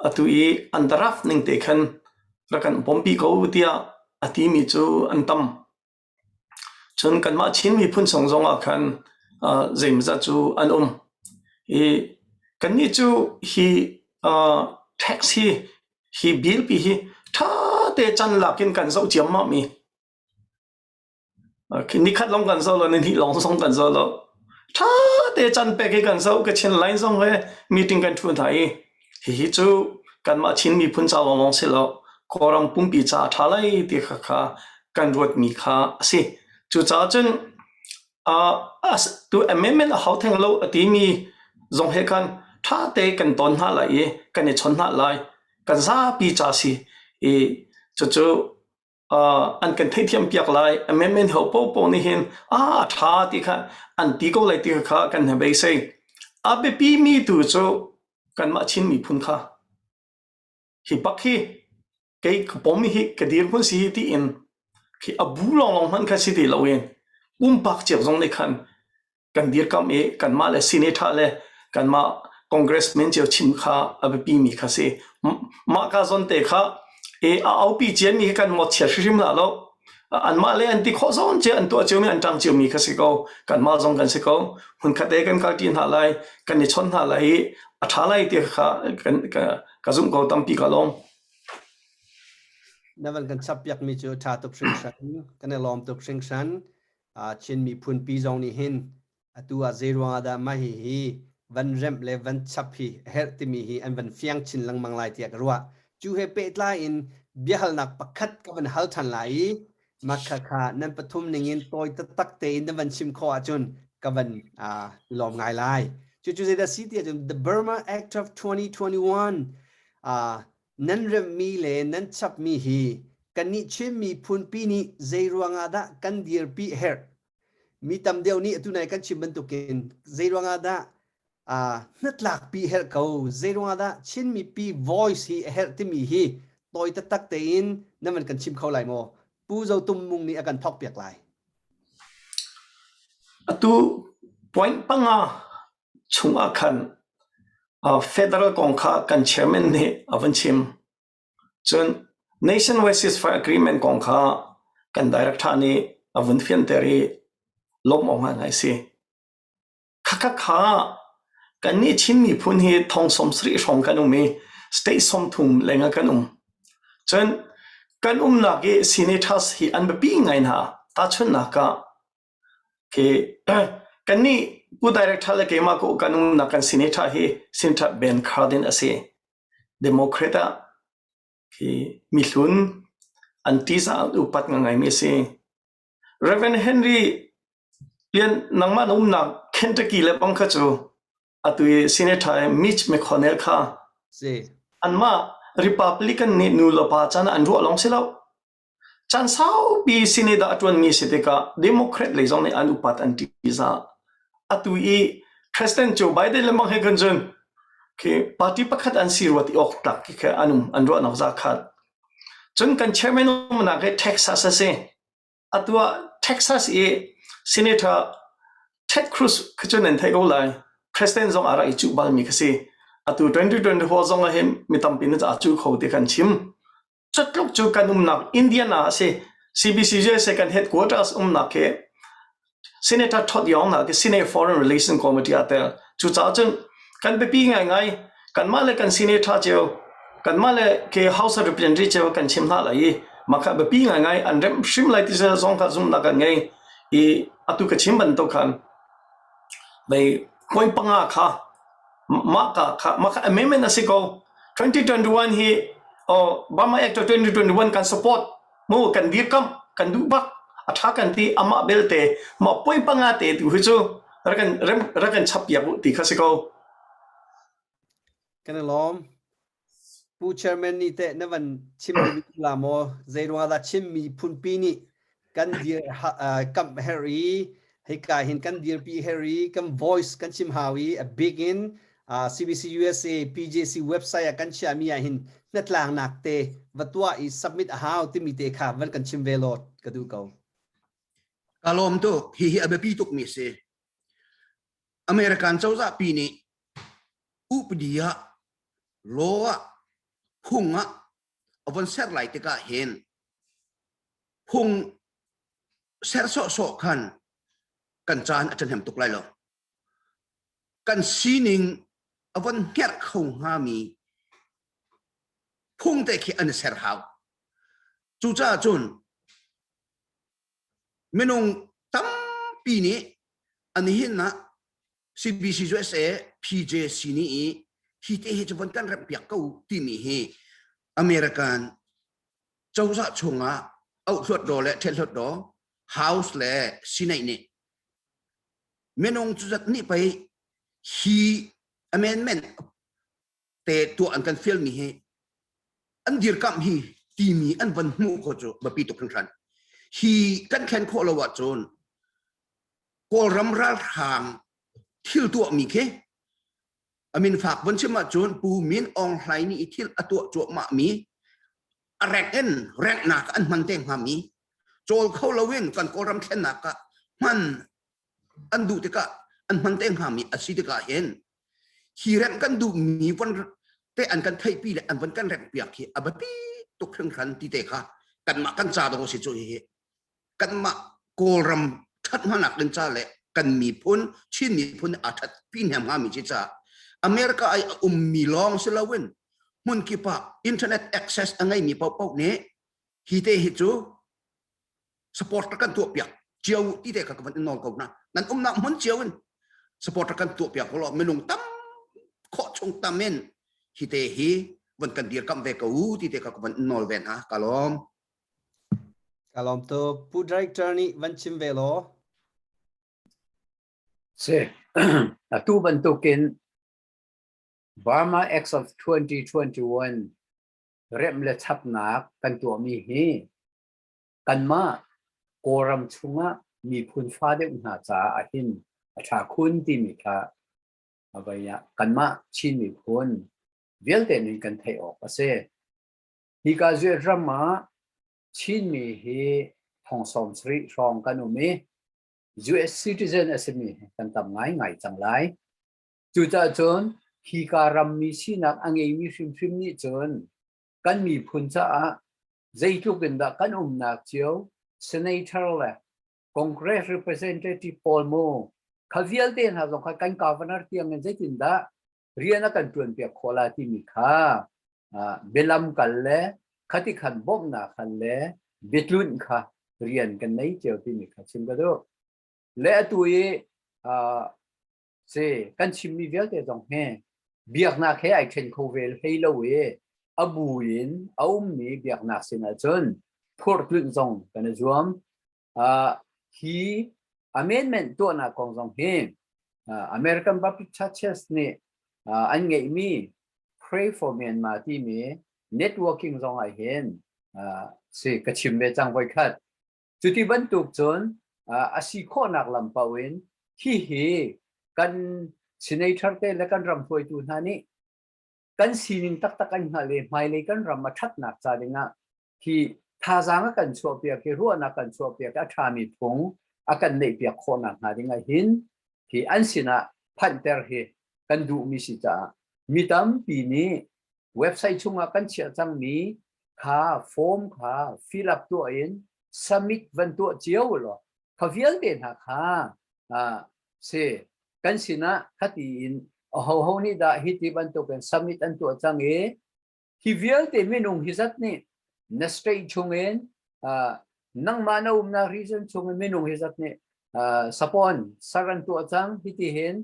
atu i an draft ning te khan rak kan pompi ko tiah a timi cu an tam. Cun kanmah Chin miphun chung zongah khan zeimawzat cu an um. I kannih cu hi tax hi hi bill pi hi ṭha te can lak in kan zoh ciammam i Nikhat lawng kan zoh lo, nihnih lawng zong kan zoh lo. Ṭha te can pek i kan zoh. Kachin line zong he meeting kan ṭhu hna i hihi cu kanmah Chin miphun ca lawnglawng si lo, Kawlram pumpi ca a ṭha lai ti kha kha kan ruatmi kha a si. Cucaah cun tu amendment a hau theng lo a timi zong he khan ṭha te kan ton hna lai i kan i chawn hna lai. Kan zapi ca si i cucu an kan theihthiam piak lai. Amendment ho paohpaoh nih hin a a ṭha ti kha an ti ko lai ti kha kan hna beisei. A biapi mi tu cu kanmah Chin miphun kha hi bak hi kei ka pom hi ka dirhmun si tiin khi a bu lawnglawng hmanh kha si ti loin pumpak cio zong nih khan kan dirkamh i kanmah le senator le kanmah congressman cio chim kha a biapi mi kha si. Mah ka zawn te kha e a aupi cian mi kan mawt chia hrimhrim hlah lo. Anmah le an ti khawh zawn cia an tuah cio mi an ṭang cio mi kha si ko. Kanmah zong kan si ko. Hmunkhat e kan kalṭi hna lai, kan i chawnh hna lai i a ṭha lai ti kha kan ka zumh ko tampi ka lawm. Na van kan chap piak mi cu ṭha tuk hringhran. Kan i lawm tuk hringhran. Chin miphunpi zong nih hin atu ah zei ruangah dah mah hihi van remh le van chap hi a herh timi hi an van fiang chin lengmang lai tiah ka ruah. Cu he pehtlai in biahalnak pakhat ka van hal ṭhan lai i mah khakha nan pathum ningin tawi taktak tein nan van chim khawh ahcun ka van lawm ngai lai. Cucu zeidah si ti ahcun The Burma Act of 2021 nan remhmi le nan chapmi hi kannih Chin miphunpi nih zei ruangah dah kan dirpi a herh? Mi tam deuh nih atu nai kan chim bantukin zei ruangah dah hnatlakpi a herh ko? Zei ruangah dah Chin mipi voice hi a herh timi hi tawi taktak tein nan van kan chim kho lai maw? Pu Zo Tum Mung nih a kan thawk piak lai. Atu point panga chungah khan federal kong kha kan chairman nih a van chim. Cun nationwide ceasefire agreement kong kha kan director nih a vun fianter i lawmh awk ngaingai a si. Khakha kha kannih Chin miphun hi thong 70 hrawng kan um i state 30 lengah kan um. Cun kan umnak i senators hi an biapi ngai hna. Tahchunhnak ah Kannih Pu Director le keimah ko kan umnak kan senator hi Senator Ben Cardin a si. Democrat ah khi mihlun an ṭihzah an upat ngaingaimi a si. Reverend Henry Lian nangmah na umnak Kentucky le bang kha cu atu i Senator Mitch McConnell kha Si. anmah Republican nih nu le pa can an ruah lawng si lo. Caan saupi Senate ah a ṭuanmi si tikah Democrat lei zong nih an upat an ṭihzah. Atu i President Joe Biden lengmang he khan cun khi party pakhat an si rua ti awk tlak khi kha an um an ruahnak za khat. Cun kan chairman umnak hi Texas a si. Atu ah Texas i Senator Ted Cruz kha cun nan theih ko lai. President zong a rak i cuh balmi kha si. Atu 2024 zong ah hin mi tampi nih a cuh kho ti kan chim. Cutluk cu kan umnak Indiana a si. CBCUSA kan headquarters umnak hi. Senator Todd Young na ke Senate Foreign Relations Committee ah tel. Cucaah cun kan biapi ngaingai kanmah le kan senator cio kanmah le ke House of Representatives cio kan chim hna lai i mah kha biapi ngaingai an remh hrim lai ti zong kha zumhnak kan ngei i atu ka chim bantuk khan mei point panga kha mah ka kha mah kha amendment a si ko 2021 hi oh Burma Act 2021 kan support mu kan dirkamh kan duh bak a ṭha kan ti amah belte mah point panga te tu hi cu rak kan rem rak kan chap piak u ti kha si ko. Kan i lawm. Pu Chairman nih teh na van chim duhmi la maw zei ruangah dah Chin miphunpi nih kan dir kamh her i hika hin kan dirpi her i kan voice kan chim hau i a big in CBC USA PJC website ah kan chiahmi ah hin hnatlangnak te va tuah i submit a hau timi te kha van kan chim ve law ka duh ko. Ka lawm tuk. Hi hi a biapi tuk mi si. American cozah pi nih upadi ah law ah phung ah a von ser lai tikah hin phung ser sawhsawh khan kan caan a ṭhahnem tuk lai lo. Kan sining a von hngerh kho hngami phung te khi an i ser hau. Cucaah cun minung tampi nih an hin ah CBC USA PJC nih i hi te hi cu von kan remh piak ko timi hi American cozah chungah auhluat daw le ṭhelhluat daw House le Senate nih minung cu zat nih pei hi amendment te tuah an kan fialmi hi an dirkamh hi timi an van hmuh ko cu biapi tuk hringhran. Hi kan thlen khawh lo ahcun Kawlram ralhrang thil tuahmi khi a min fak von chim ahcun Pu Min Aung Hlaing nih i thil a tuah cuahmah mi a reng in renghnak an hman te hngami cawl kho loin kan Kawlram thlennak ah hman an duh tikah an hman te hngami a si tikah hin hi remh kan duhmi von te an kan theihpi le an von kan remh piak hi a biapi tuk hringhran ti te kha kanmah kan ca dawh si cu hihi kanmah Kawlram ṭhat hmanak ding ca le kan miphun Chin miphun aa ṭhat pi hnem hngami ci ca America ai a ummi lawng si loin hmun kip ah internet access a ngeimi paohpaoh nih hi te hi cu support kan tuah piak cio ti te kha ka van in nawl ko na nan umnak hmun cio in support kan tuah piak ko minung tam khawh chung tam in hi te hi van kan dirkamh ve ko ti te kha ka van in nawl ve hna ka lawm Ka lawm tuk. Pu Director nih van chim ve law. Si. Atu bantukin Burma Acts of 2021 remh le chapnak kan tuahmi hi kanmah Kawlram chungah miphun fa deuh hna caah ahhin a ṭha khun timi kha a vai ah kanmah Chin miphun vialte nih kan theih awk a si. Hika zuet ram ah Chinmi hi thong 70 hrawng kan um i US citizen a simi kan tam ngaingai cang lai. Cucaah cun hika rammi sinak a ngeimi hrimhrim nih cun kan miphun caah zeitluk in dah kan umnak cio senator le congress representative pawl mu kha vialte hna zong kha kan governor tiang in zeitin dah rian a kan ṭuan piak khawh la timi kha bialam kal le khati khan bawmhnak khan le biatlunh kha rian kan nei cio timi kha chim ka duh. Le atu i si kan chimmi vialte zong hi biaknak he ai ṭhen kho ve hlei lo i a bu in a ummi biaknak sin ahcun phurhtlunh zong kan i zuam. Hi amendment tuahnak kong zong hi American Baptist Churches nih an ngeihmi Pray for Myanmar timi networking zong ah hin si ka chim ve cang voikhat. Cuti bantuk cun a si khawhnak lam paoh in hihi kan senator te le kan ram hruaitu hna nih kan sining taktak an hngalh i hmailei kan ram a ṭhatnak ca dingah hi thazaang a kan chuahpiak hi ruahnak kan chuahpiak a ṭhami phung a kan neihpiak khawhnak hnga dingah hin hi an sinah phanhter hi kan duhmi si caah mi tampi nih website chungah kan chiah cangmi kha form kha fill up tuah in submit van tuah cio law. Kha vialte hna kha si kan sinah khati in ahoho nih dah hi ti bantukin summit an tuah cang i hi vialte minung hi zat nih na state chungin nangmah na umnak region chungin minung hi zat nih sapon sar an tuah cang hi ti hin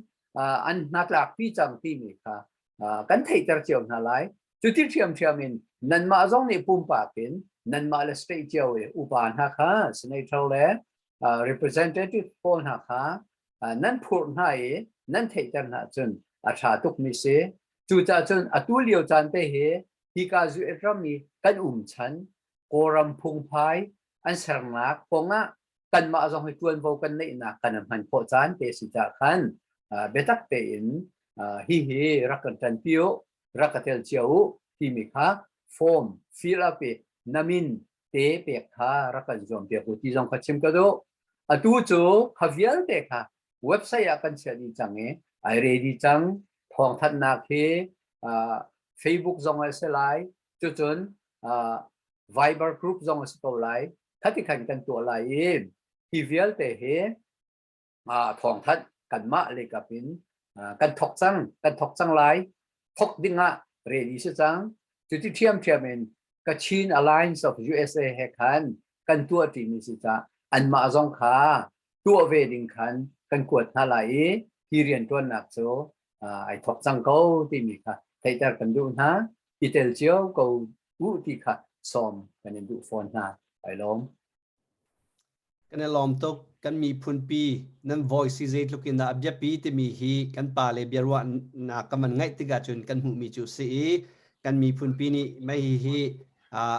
an hnatlak pi cang timi kha kan theihter cio hna lai. Cuti ṭhiamṭhiam in nanmah zong nih pumpak in nanmah le state cio i upa hna kha senator le representative pawl hna kha nan phurh hna i nan theihter hna cun a ṭha tukmi si. Cucaah cun atu lio caan te hi hika US ram i kan um chan Kawlram phungphai an sernak kongah kanmah zong hi ṭuanvo kan neihnak kan hman khawh caan te si cah khan biatak tein hihi rak kan ṭanpi u, rak ka tel cio u timi kha form fill up i na min te pek kha rak kan zuam piak u ti zong kha chim ka duh. Atu cu kha vialte kha website ah kan chiah dih cang i ai ready cang. Thawngthanhnak hi Facebook zong a si lai, cucun Viber group zong a si ko lai. Khati khan kan tuah lai i hi vialte hi thawngthanh kanmah leikap in kan thok cang, kan thok cang lai. Thok ding ah ready si cang. Cuti ṭhiamṭhiam in Kachin Alliance of USA he khan kan tuah ṭimi si cah anmah zong kha tuah ve ding khan kan kuat hna lai i hi rianṭuannak cu ai thok cang ko timi kha theihter kan duh hna. I tel cio ko u ti kha sawm kan in duh fawn hna. Ai lawm. Kan i lawm tuk. Kan miphunpi nan voice hi zeitluk in dah a biapi timi hi kan pa le biaruahnak kan van ngaih tikah cun kan hmuhmi cu si i kan miphunpi nih mei hi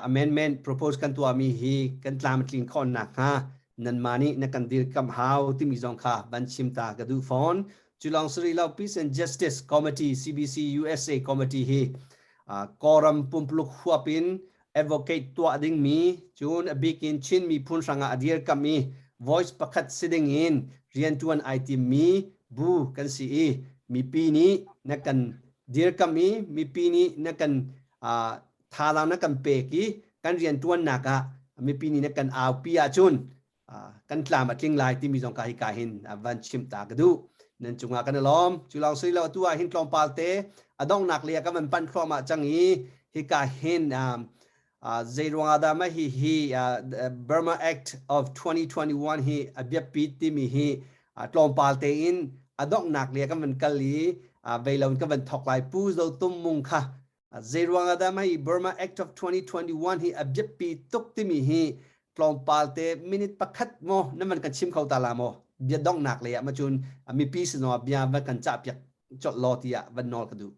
amendment propose kan tuahmi hi kan tlam a tlin khawh nakhnga nanmah nih na kan dirkamh hau timi zong kha van chim ta ka duh fawn. Cu lawng si rih lo Peace and Justice Committee CBC USA Committee hi Kawlram pumpuluk huap in advocate tuah dingmi cun a bik in Chin miphun hrangah a dirkamh i voice pakhat si ding in riantuan ai timmi bu kan si i mipi nih na kan dirkamh i mipi nih na kan thazaang na kan pek i kan riantuannak ah mipi nih na kan aupi ahcun kan tlam a tling lai timi zong ka hika hin van chim ta ka duh. Nan cungah kan i lawm. Cu lawng si lo tu ah hin tlawmpal te a donghnak lei ah kan van panh thluahmah cang i hika hin zei ruangah dah mah hi hi Burma Act of 2021 hi a biapi timi hi tlawmpal tein a donghnak lei ah kan van kal i vei lo in kan van thok lai. Pu Zo Tum Mung kha Zeiruang ah dah mah hi Burma Act of 2021 hi a biapi tuk timi hi tlawmpal te minute pakhat maw nan van kan chim kho ta la maw? Bia donghnak lei ah ma cun mipi sin ah bia van kan cah piak colh law tiah van nawl ka duh.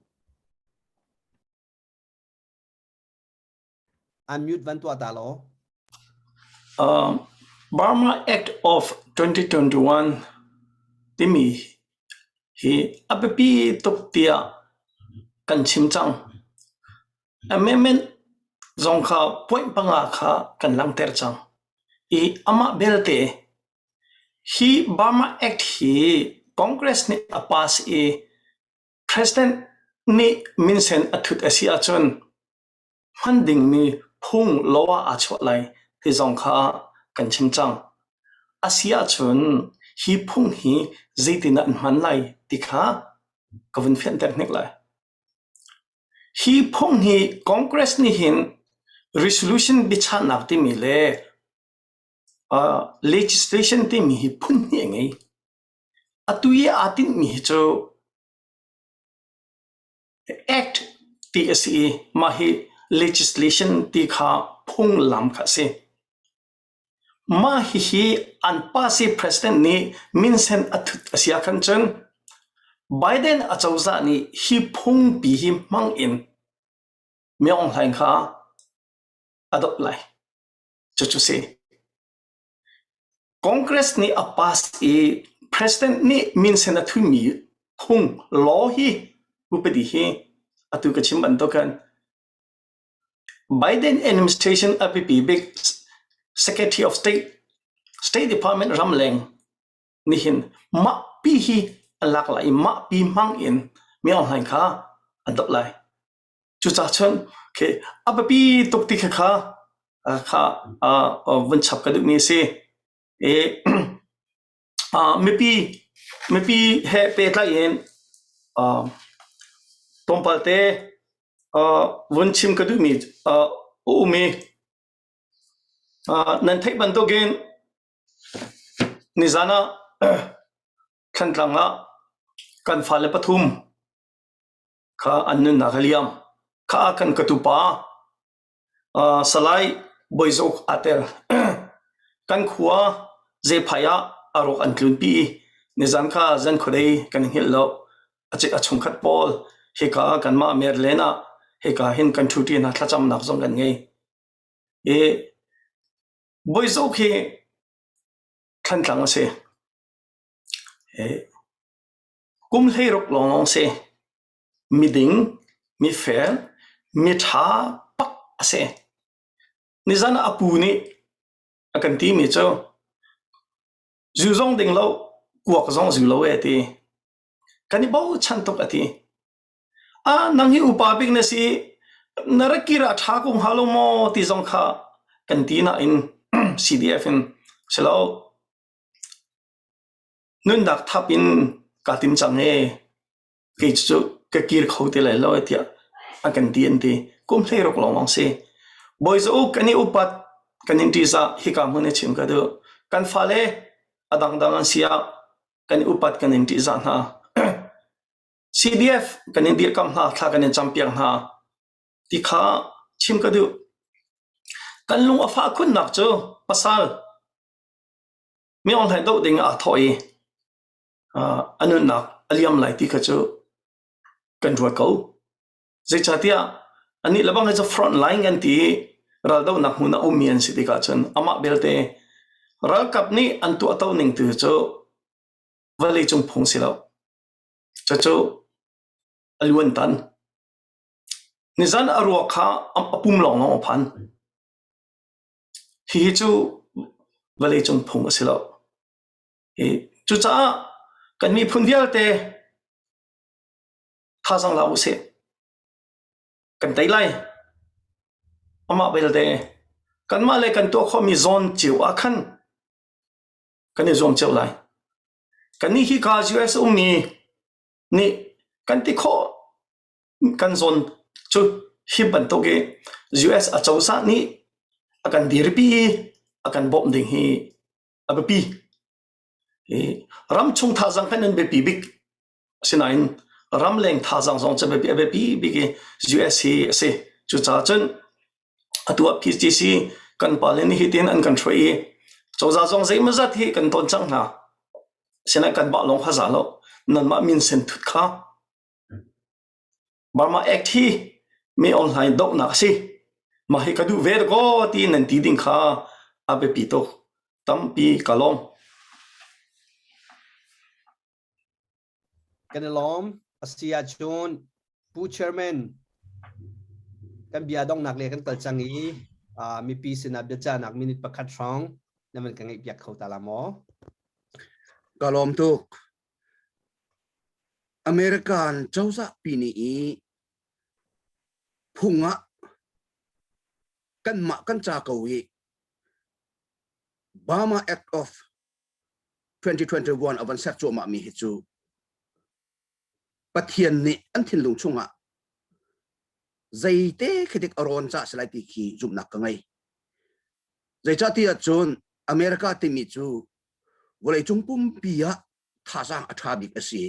Unmute van tuah ta law. Burma Act of 2021 timi hi a biapi tuk tiah kan chim cang. Amendment zong kha point panga kha kan langhter cang. I amah belte hi Burma Act hi Congress nih a pass i President nih minsen a thut a si ahcun hman dingmi phung law ah aa chuah lai ti zong kha kan chim cang. A si ahcun hi phung hi zeitindah an hman lai ti kha ka vun fianter hnik lai. Hi phung hi Congress nih hin resolution biachahnak timi le legislation timi hi phun hnih a ngei. Atu i aa tinhmi hi cu Act ti a si i mah hi legislation ti kha phunglam kha a si. Mah hihi an pass i president nih minsen a thut a si ahkhan cun Biden acozah nih hi phungpi hi hmang in Min Aung Hlaing kha a doh lai. Cucu si. Congress nih a pass i President nih minsen a thutmi phung law hi upadi hi atu ka chim bantukin Biden administration a biapi bik Secretary of State, State Department ramleng nihin mahpi hi a lak lai i mahpi hmang in Min Aung Hlaing kha an doh lai. Cucaah cun a biapi tuk ti kha kha vun chap ka duhmi a si. I. Mipi mipi he pehtlai in tlawmpal te vun chim ka duhmi a um i nan theih bantukin nizan ah Thlantlang ah kan fale pathum kha an nunnak a liam. Kha kan ka tupa Salai Bawizauk aa tel. Kan khua Zephai ah a ruak an tlunpi i nizan kha zan khuadei kan i hngilh lo. A chungkhat pawl hika kanmah Maryland ah hika hin kan ṭhuṭi hna thlacamnak zong kan ngei. I Bawizauk hi Thlantlang a si. Kum 16 lawnglawng si. Miding, mifel, miṭha pak a si. Nizan ah a pu nih a kan timi cu zu zong ding lo, kuak zong zu lo e ti. Kan i bochan tuk a ti. Ah, nang hi upa bik na si, na rak kir ah ṭha ko hnga lo maw ti zong kha kan ti nain CDF in si lo. Nunnak thap in kaa tim cang ee. Kei cu ka kir kho ti lai lo tiah a kan ti an ti. Kum 16 lawnglawng si. Bawi Zauk kan i upat kan in ṭihzah hika hmun i chim ka duh. Kan fale a dangdang an si ah kan i upat kan in ṭihzah hna. CDF kan in dirkamh hna, thla kan in campiak hna ti kha chim ka duh. Kan lung a fah khunnak cu pasal mi online doh ding ah aa thawh i a nunnak a liam lai ti kha cu kan ruat ko. Zeicahtiah anih le bang hi cu front line kan ti i raldohnak hmun a ummi an si tikah cun amah belte ralkap nih an tuahto ning tu cu vawleicung phung si lo. Cucu a luan tan. Nizan a ruak kha a pum lawnglawng a phan. Hihi cu vawleicung phung a si lo. Cucaah kan miphun vialte thazaang la usih. Kan tei lai. Amah belte kanmah le kan tuah khawhmi zawn cio ah khan kan i zuam cio lai. Kannih hi ka US ummi nih kan ti khawh kan zawn cu hi bantuk i US acozah nih a kan dirpi i a kan bawmh ding hi a biapi. Ramchung thazaang kan in biapi bik. Asinain ramleng thazaang zong cu a biapi bik i US hi a si. Cucaah cun atu ah PCC kan pale nih hitin an kan hruai i cozah zong zeimawzat hi kan ton cang hna. Asinain kan mah lawng kha za lo. Nanmah minsen thut kha Burma Act hi mi online dohnak a si. Mah hi ka duh ve dakaw ti nan ti ding kha a biapi tuk. Tampi ka lawm. Kan i lawm. A si ahcun Pu Chairman kan bia donghnak le kan kal cang i mipi sinah biacahnak minute pakhat hrawng na van ka ngeih piak kho ta la maw? Ka lawm tuk. American cozah pi nih i phung ah kanmah kan ca ko i Burma Act of 2021 a van ser cuahmah mi hi cu Pathian nih an thinlung chungah zeite khi dik a rawn cah si lai ti khi zumhnak ka ngei. Zeicahtiah cun America timi cu vawleicung pumpi ah thazaang a ṭha bik a si.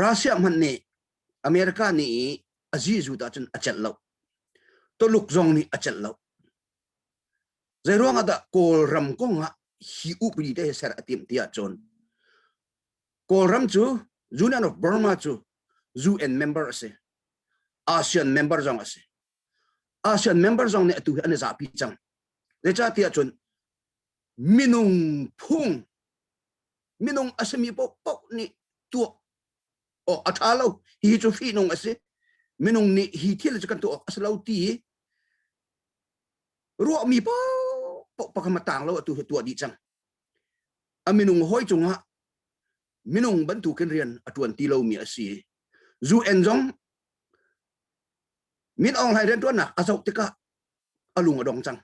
Russia hmanh nih America nih a zizut ahcun a celh lo. Tuluk zong nih a celh lo. Zeiruang ah dah Kawlram kong ah hi upadi te hi ser a timh ti ahcun Kawlram cu Union of Burma cu UN member a si. ASEAN member zong a si. ASEAN member zong nih atu hi an i zahpi cang. Zeicahtiah cun minung phung minung a simi paohpaoh nih tuah awk a ṭha lo hi cu fihnung a si minung nih hi thil cu kan tuah awk a si lo ti ruahmi paohpaoh pakhat ma tang lo atu hi tuah dih cang a minung hawi cungah minung bantukin rian a ṭuan ti lomi a si UN zong Min Aung Hlaing rianṭuannak a zoh tikah a lung a dong cang.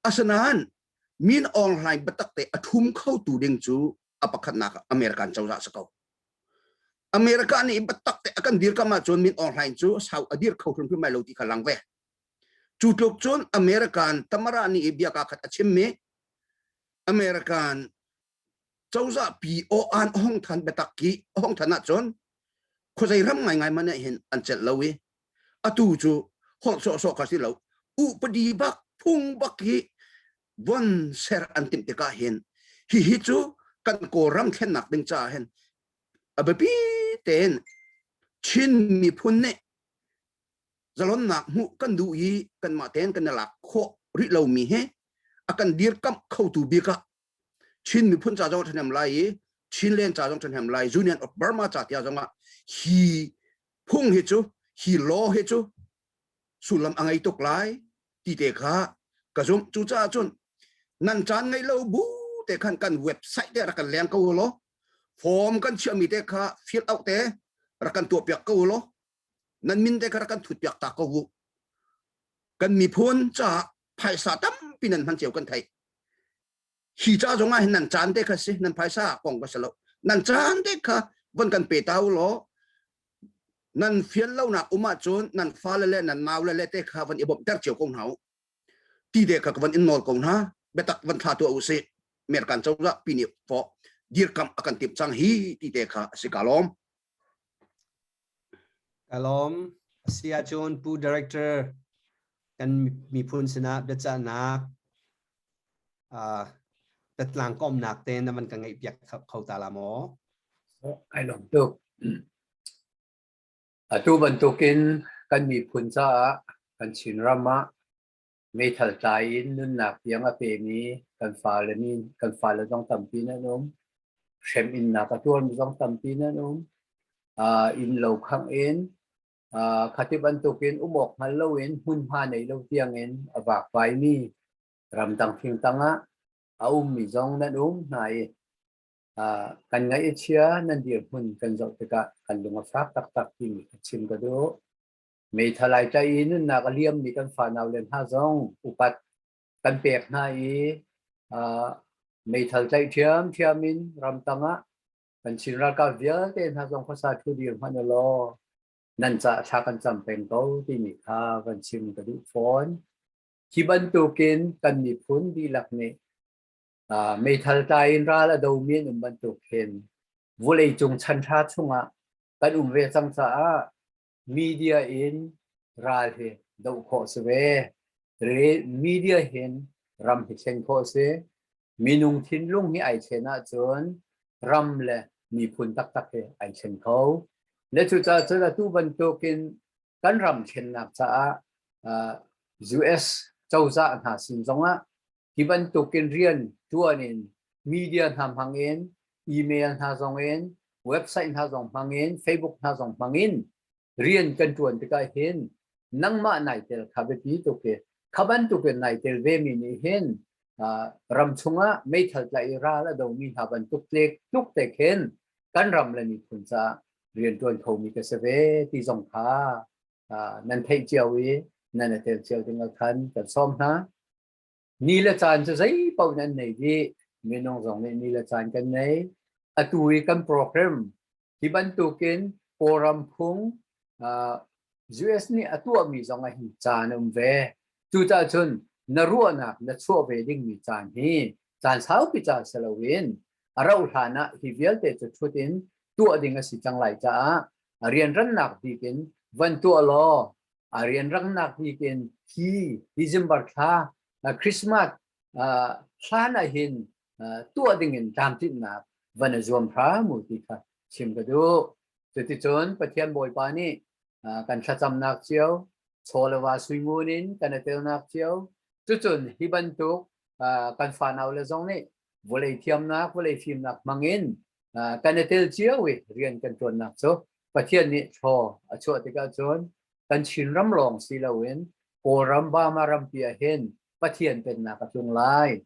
Asinain. Min Aung Hlaing biatak te a thum kho tu ding cu a pakhatnak ah American cozah si ko. America nih biatak te a kan dirkam ahcun Min Aung Hlaing cu sau a dir kho hrimhrim lai lo ti kha lang ve. Cu tluk cun American Tamara nih bia ka khat a chimmi American cozah pi aw an hong than biatak ki hong than ahcun khuazei ram ngaingai man ah hin an celh lo i atu cu holh sawhsawh kha si lo upadi bak phung bak hi von ser an timh tikah hin hihi cu kan Kawlram thlennak ding caah hin a biapi tein Chin miphun nih zalonnak hmuh kan duh i kanmah tein kan i lak khawh rih lomi hi a kan dirkamh khotu bik ah Chin miphun ca zong ṭhahnem lai i Chinland ca zong ṭhahnem lai Union of Burma ca tia zong ah hi phung hi cu hi law hi cu sullam a ngei tuk lai ti te kha ka zumh. Cucaah cun nan caan ngei lo bu te khan kan website te rak kan leng ko law, form kan chiahmi te kha fill out te rak kan tuah piak ko law, nan min te kha rak kan thut piak ta ko u. Kan miphun caah phaisa tampi nan hman cio kan theih. Hi ca zong ah hin nan caan te kha si, nan phaisa kong ka si lo, nan caan te kha von kan pe ta u law, nan fian lonak um ahcun nan fale le nan nau le le te kha van i bawmhter cio ko hna u ti te kha ka van in nawl ko hna. Biatak van thla tuah u sih. American cozah pi nih fawh dirkamh a kan timh cang hi ti te kha a si. Ka lawm. Ka lawm. A si ahcun Pu Director, kan miphun sinah biacahnak tatlang komnak te na van ka ngeih piak kho ta la maw? Ai lawm tuk. Atu bantukin kan miphun caah kan Chinram ah meithal tlai in nunnak tiang a pemi kan fale min kan fale zong tampi nan um. Hrem innak a tuarmi zong tampi nan um. Inn lo khangh in khati bantukin um awk hngal loin hmunhma nei lo tiangin a vakvaimi ramdang fingtang ah a ummi zong nan um hna i kan ngaih a chia. Nan dirhmun kan zoh tikah kan lung a fak taktak timi kha chim ka duh. Meithal ai tlaih i nunnak a liammi kan fanau le hna zong upat kan pek hna i meithal tlaih ṭhiamṭhiam in ramtang ah kan Chin ralkap vialte hna zong khuasa ṭhu dir hmanh ulaw nan caah thla kan cam peng ko timi kha van chim ka duh fawn. Hi bantukin kan miphun dihlak nih meithal tlai in ral a domi an um bantuk hin vawleicung chan ṭha chungah kan um ve cang caah media in ral hi doh khawh si ve. Media hin ram hi thlen khawh si. Minung thinlung hi ai thlen ahcun ram le miphun taktak hi ai thlen kho. Le cucaah cun atu bantukin kan ram thlennak caah US cozah hna sin zongah hi bantukin rian ṭuan in media hna hmang in, email hna zong in, website hna zong hmang in, Facebook hna zong hmang in rian kan ṭuan tikah hin nangmah nai tel kha biapi tuk i kha bantukin nai tel vemi nih hin ram chungah meithal tlaih i ral a domi hna bantuk tlek tluk te khin kan ram le miphun caah rian ṭuan khomi ka si ve ti zong kha nan theih cio i nan i tel cio ding ah khan kan sawm hna. Ni le caan cu zeipaoh nan nei dih. Minung zong nih ni le caan kan nei. Atu i kan program hi bantukin Kawlram phung US nih a tuahmi zong ah hin caan a um ve. Cucaah cun na ruahnak na chuah ve dingmi caan hi caan saupi ca si loin a rauh hlan ah hi vialte cu ṭhut in tuah ding a si cang lai caah a rianrannak bik in van tuah law a rianrangnak bik in hi December thla Christmas hlan ah hin tuah ding in tlamtlinhnak van i zuam hram u ti kha chim ka duh. Cuticun Pathian Bawipa nih kan thlacamnak cio, chaw le va suingun in kan i telnak cio, cucun hi bantuk kan fanau le zong nih vawlei thiamnak, vawlei fimnak hmangin kan i tel cio i rian kan ṭuannak cu Pathian nih thlaw a chuah tikah cun kan Chinram lawng si loin Kawlram Burma rampi ah hin Pathian pennak a tlung lai,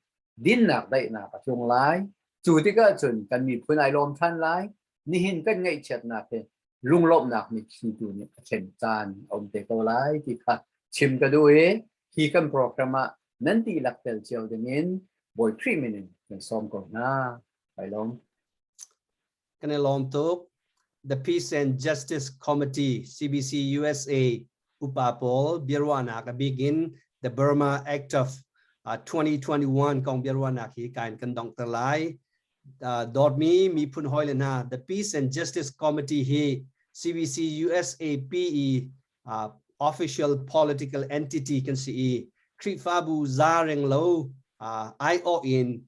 dinnak daihnak a tlung lai. Cu tikah cun kan miphun ai lawm ṭhan lai. Nihin kan ngaihchiatnak hi lunglawmhnak mitthli tu nih a thlen caan a um te ko lai ti kha chim ka duh i hi kan program ah nan dihlak tel cio dingin. Bawi Khrih min in kan sawm ko hna. Kai lawm. Kan i lawm tuk. The Peace and Justice Committee CBC USA upa pawl biaruahnak a bik in The Burma Act of 2021 kong biaruahnak hi kain kan dongter lai. Dawtmi miphun hawi le hna, The Peace and Justice Committee hi CBC USA PE official political entity kan si i Khrihfabu za reng lo aiawh in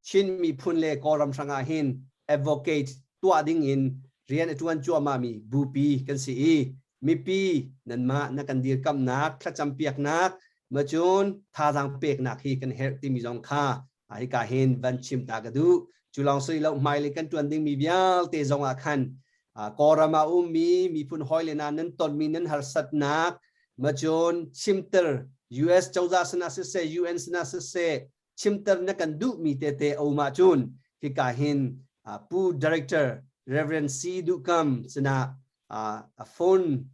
Chin miphun le Kawlram hrangah hin advocate tuah ding in rian a tuan cuahmah mi bupi kan si i mipi nanmah na kan dirkamnak thlacam piaknak macun thazaang peknak hi kan herh timi zong kha hika hin van chim ta ka duh. Cu lawng si lo, hmailei kan tuan dingmi vialte zong ah khan Kawlram ah ummi miphun hawi le na nan tonmi nan harsatnak macun chimter US cozah sinah siseh, UN sinah siseh, chimter na kan duhmi tete a um ahcun hika hin Pu Director Reverend C. Duhkam sinah a phone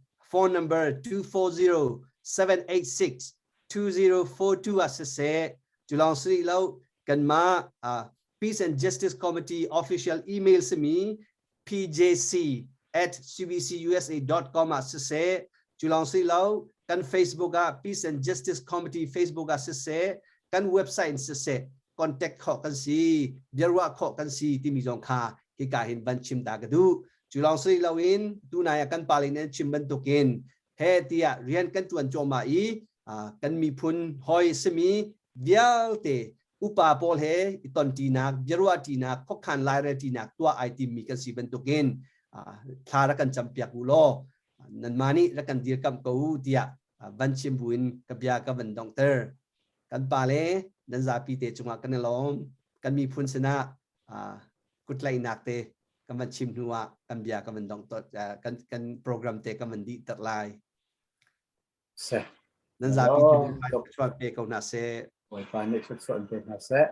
number 240 786 2042 ah siseh, culawng si lo, kanmah Peace and Justice Committee official email simi pjc@cbcusa.com ah siseh, culawng si lo, kan Facebook ah Peace and Justice Committee Facebook ah siseh, kan website in siseh, contact khawh kan si, biaruah khawh kan si timi zong kha hika hin van chim ta ka duh. Culawng si loin tunai ah kan pale nih an chim bantukin he tiah rian kan tuan cuahmah i kan miphun hoi simi vialte upa pawl he i tonṭinak, biaruahṭinak, khuakhan lairelṭinak tuah ai timmi kan si bantukin thla rak kan campiak u law nanmah nih rak kan dirkamh ko u tiah van chim buin ka bia ka van donghter. Kan pa le nan zapi te cungah kan i lawm. Kan miphun sinah kutlaihnak te kan van chim hnu ah kan bia kan van dong kan kan program te kan van dih ter lai. Seh. Nan zapi te chuan pe ko hna seh. Bawipa nih thluachuah pe hna seh.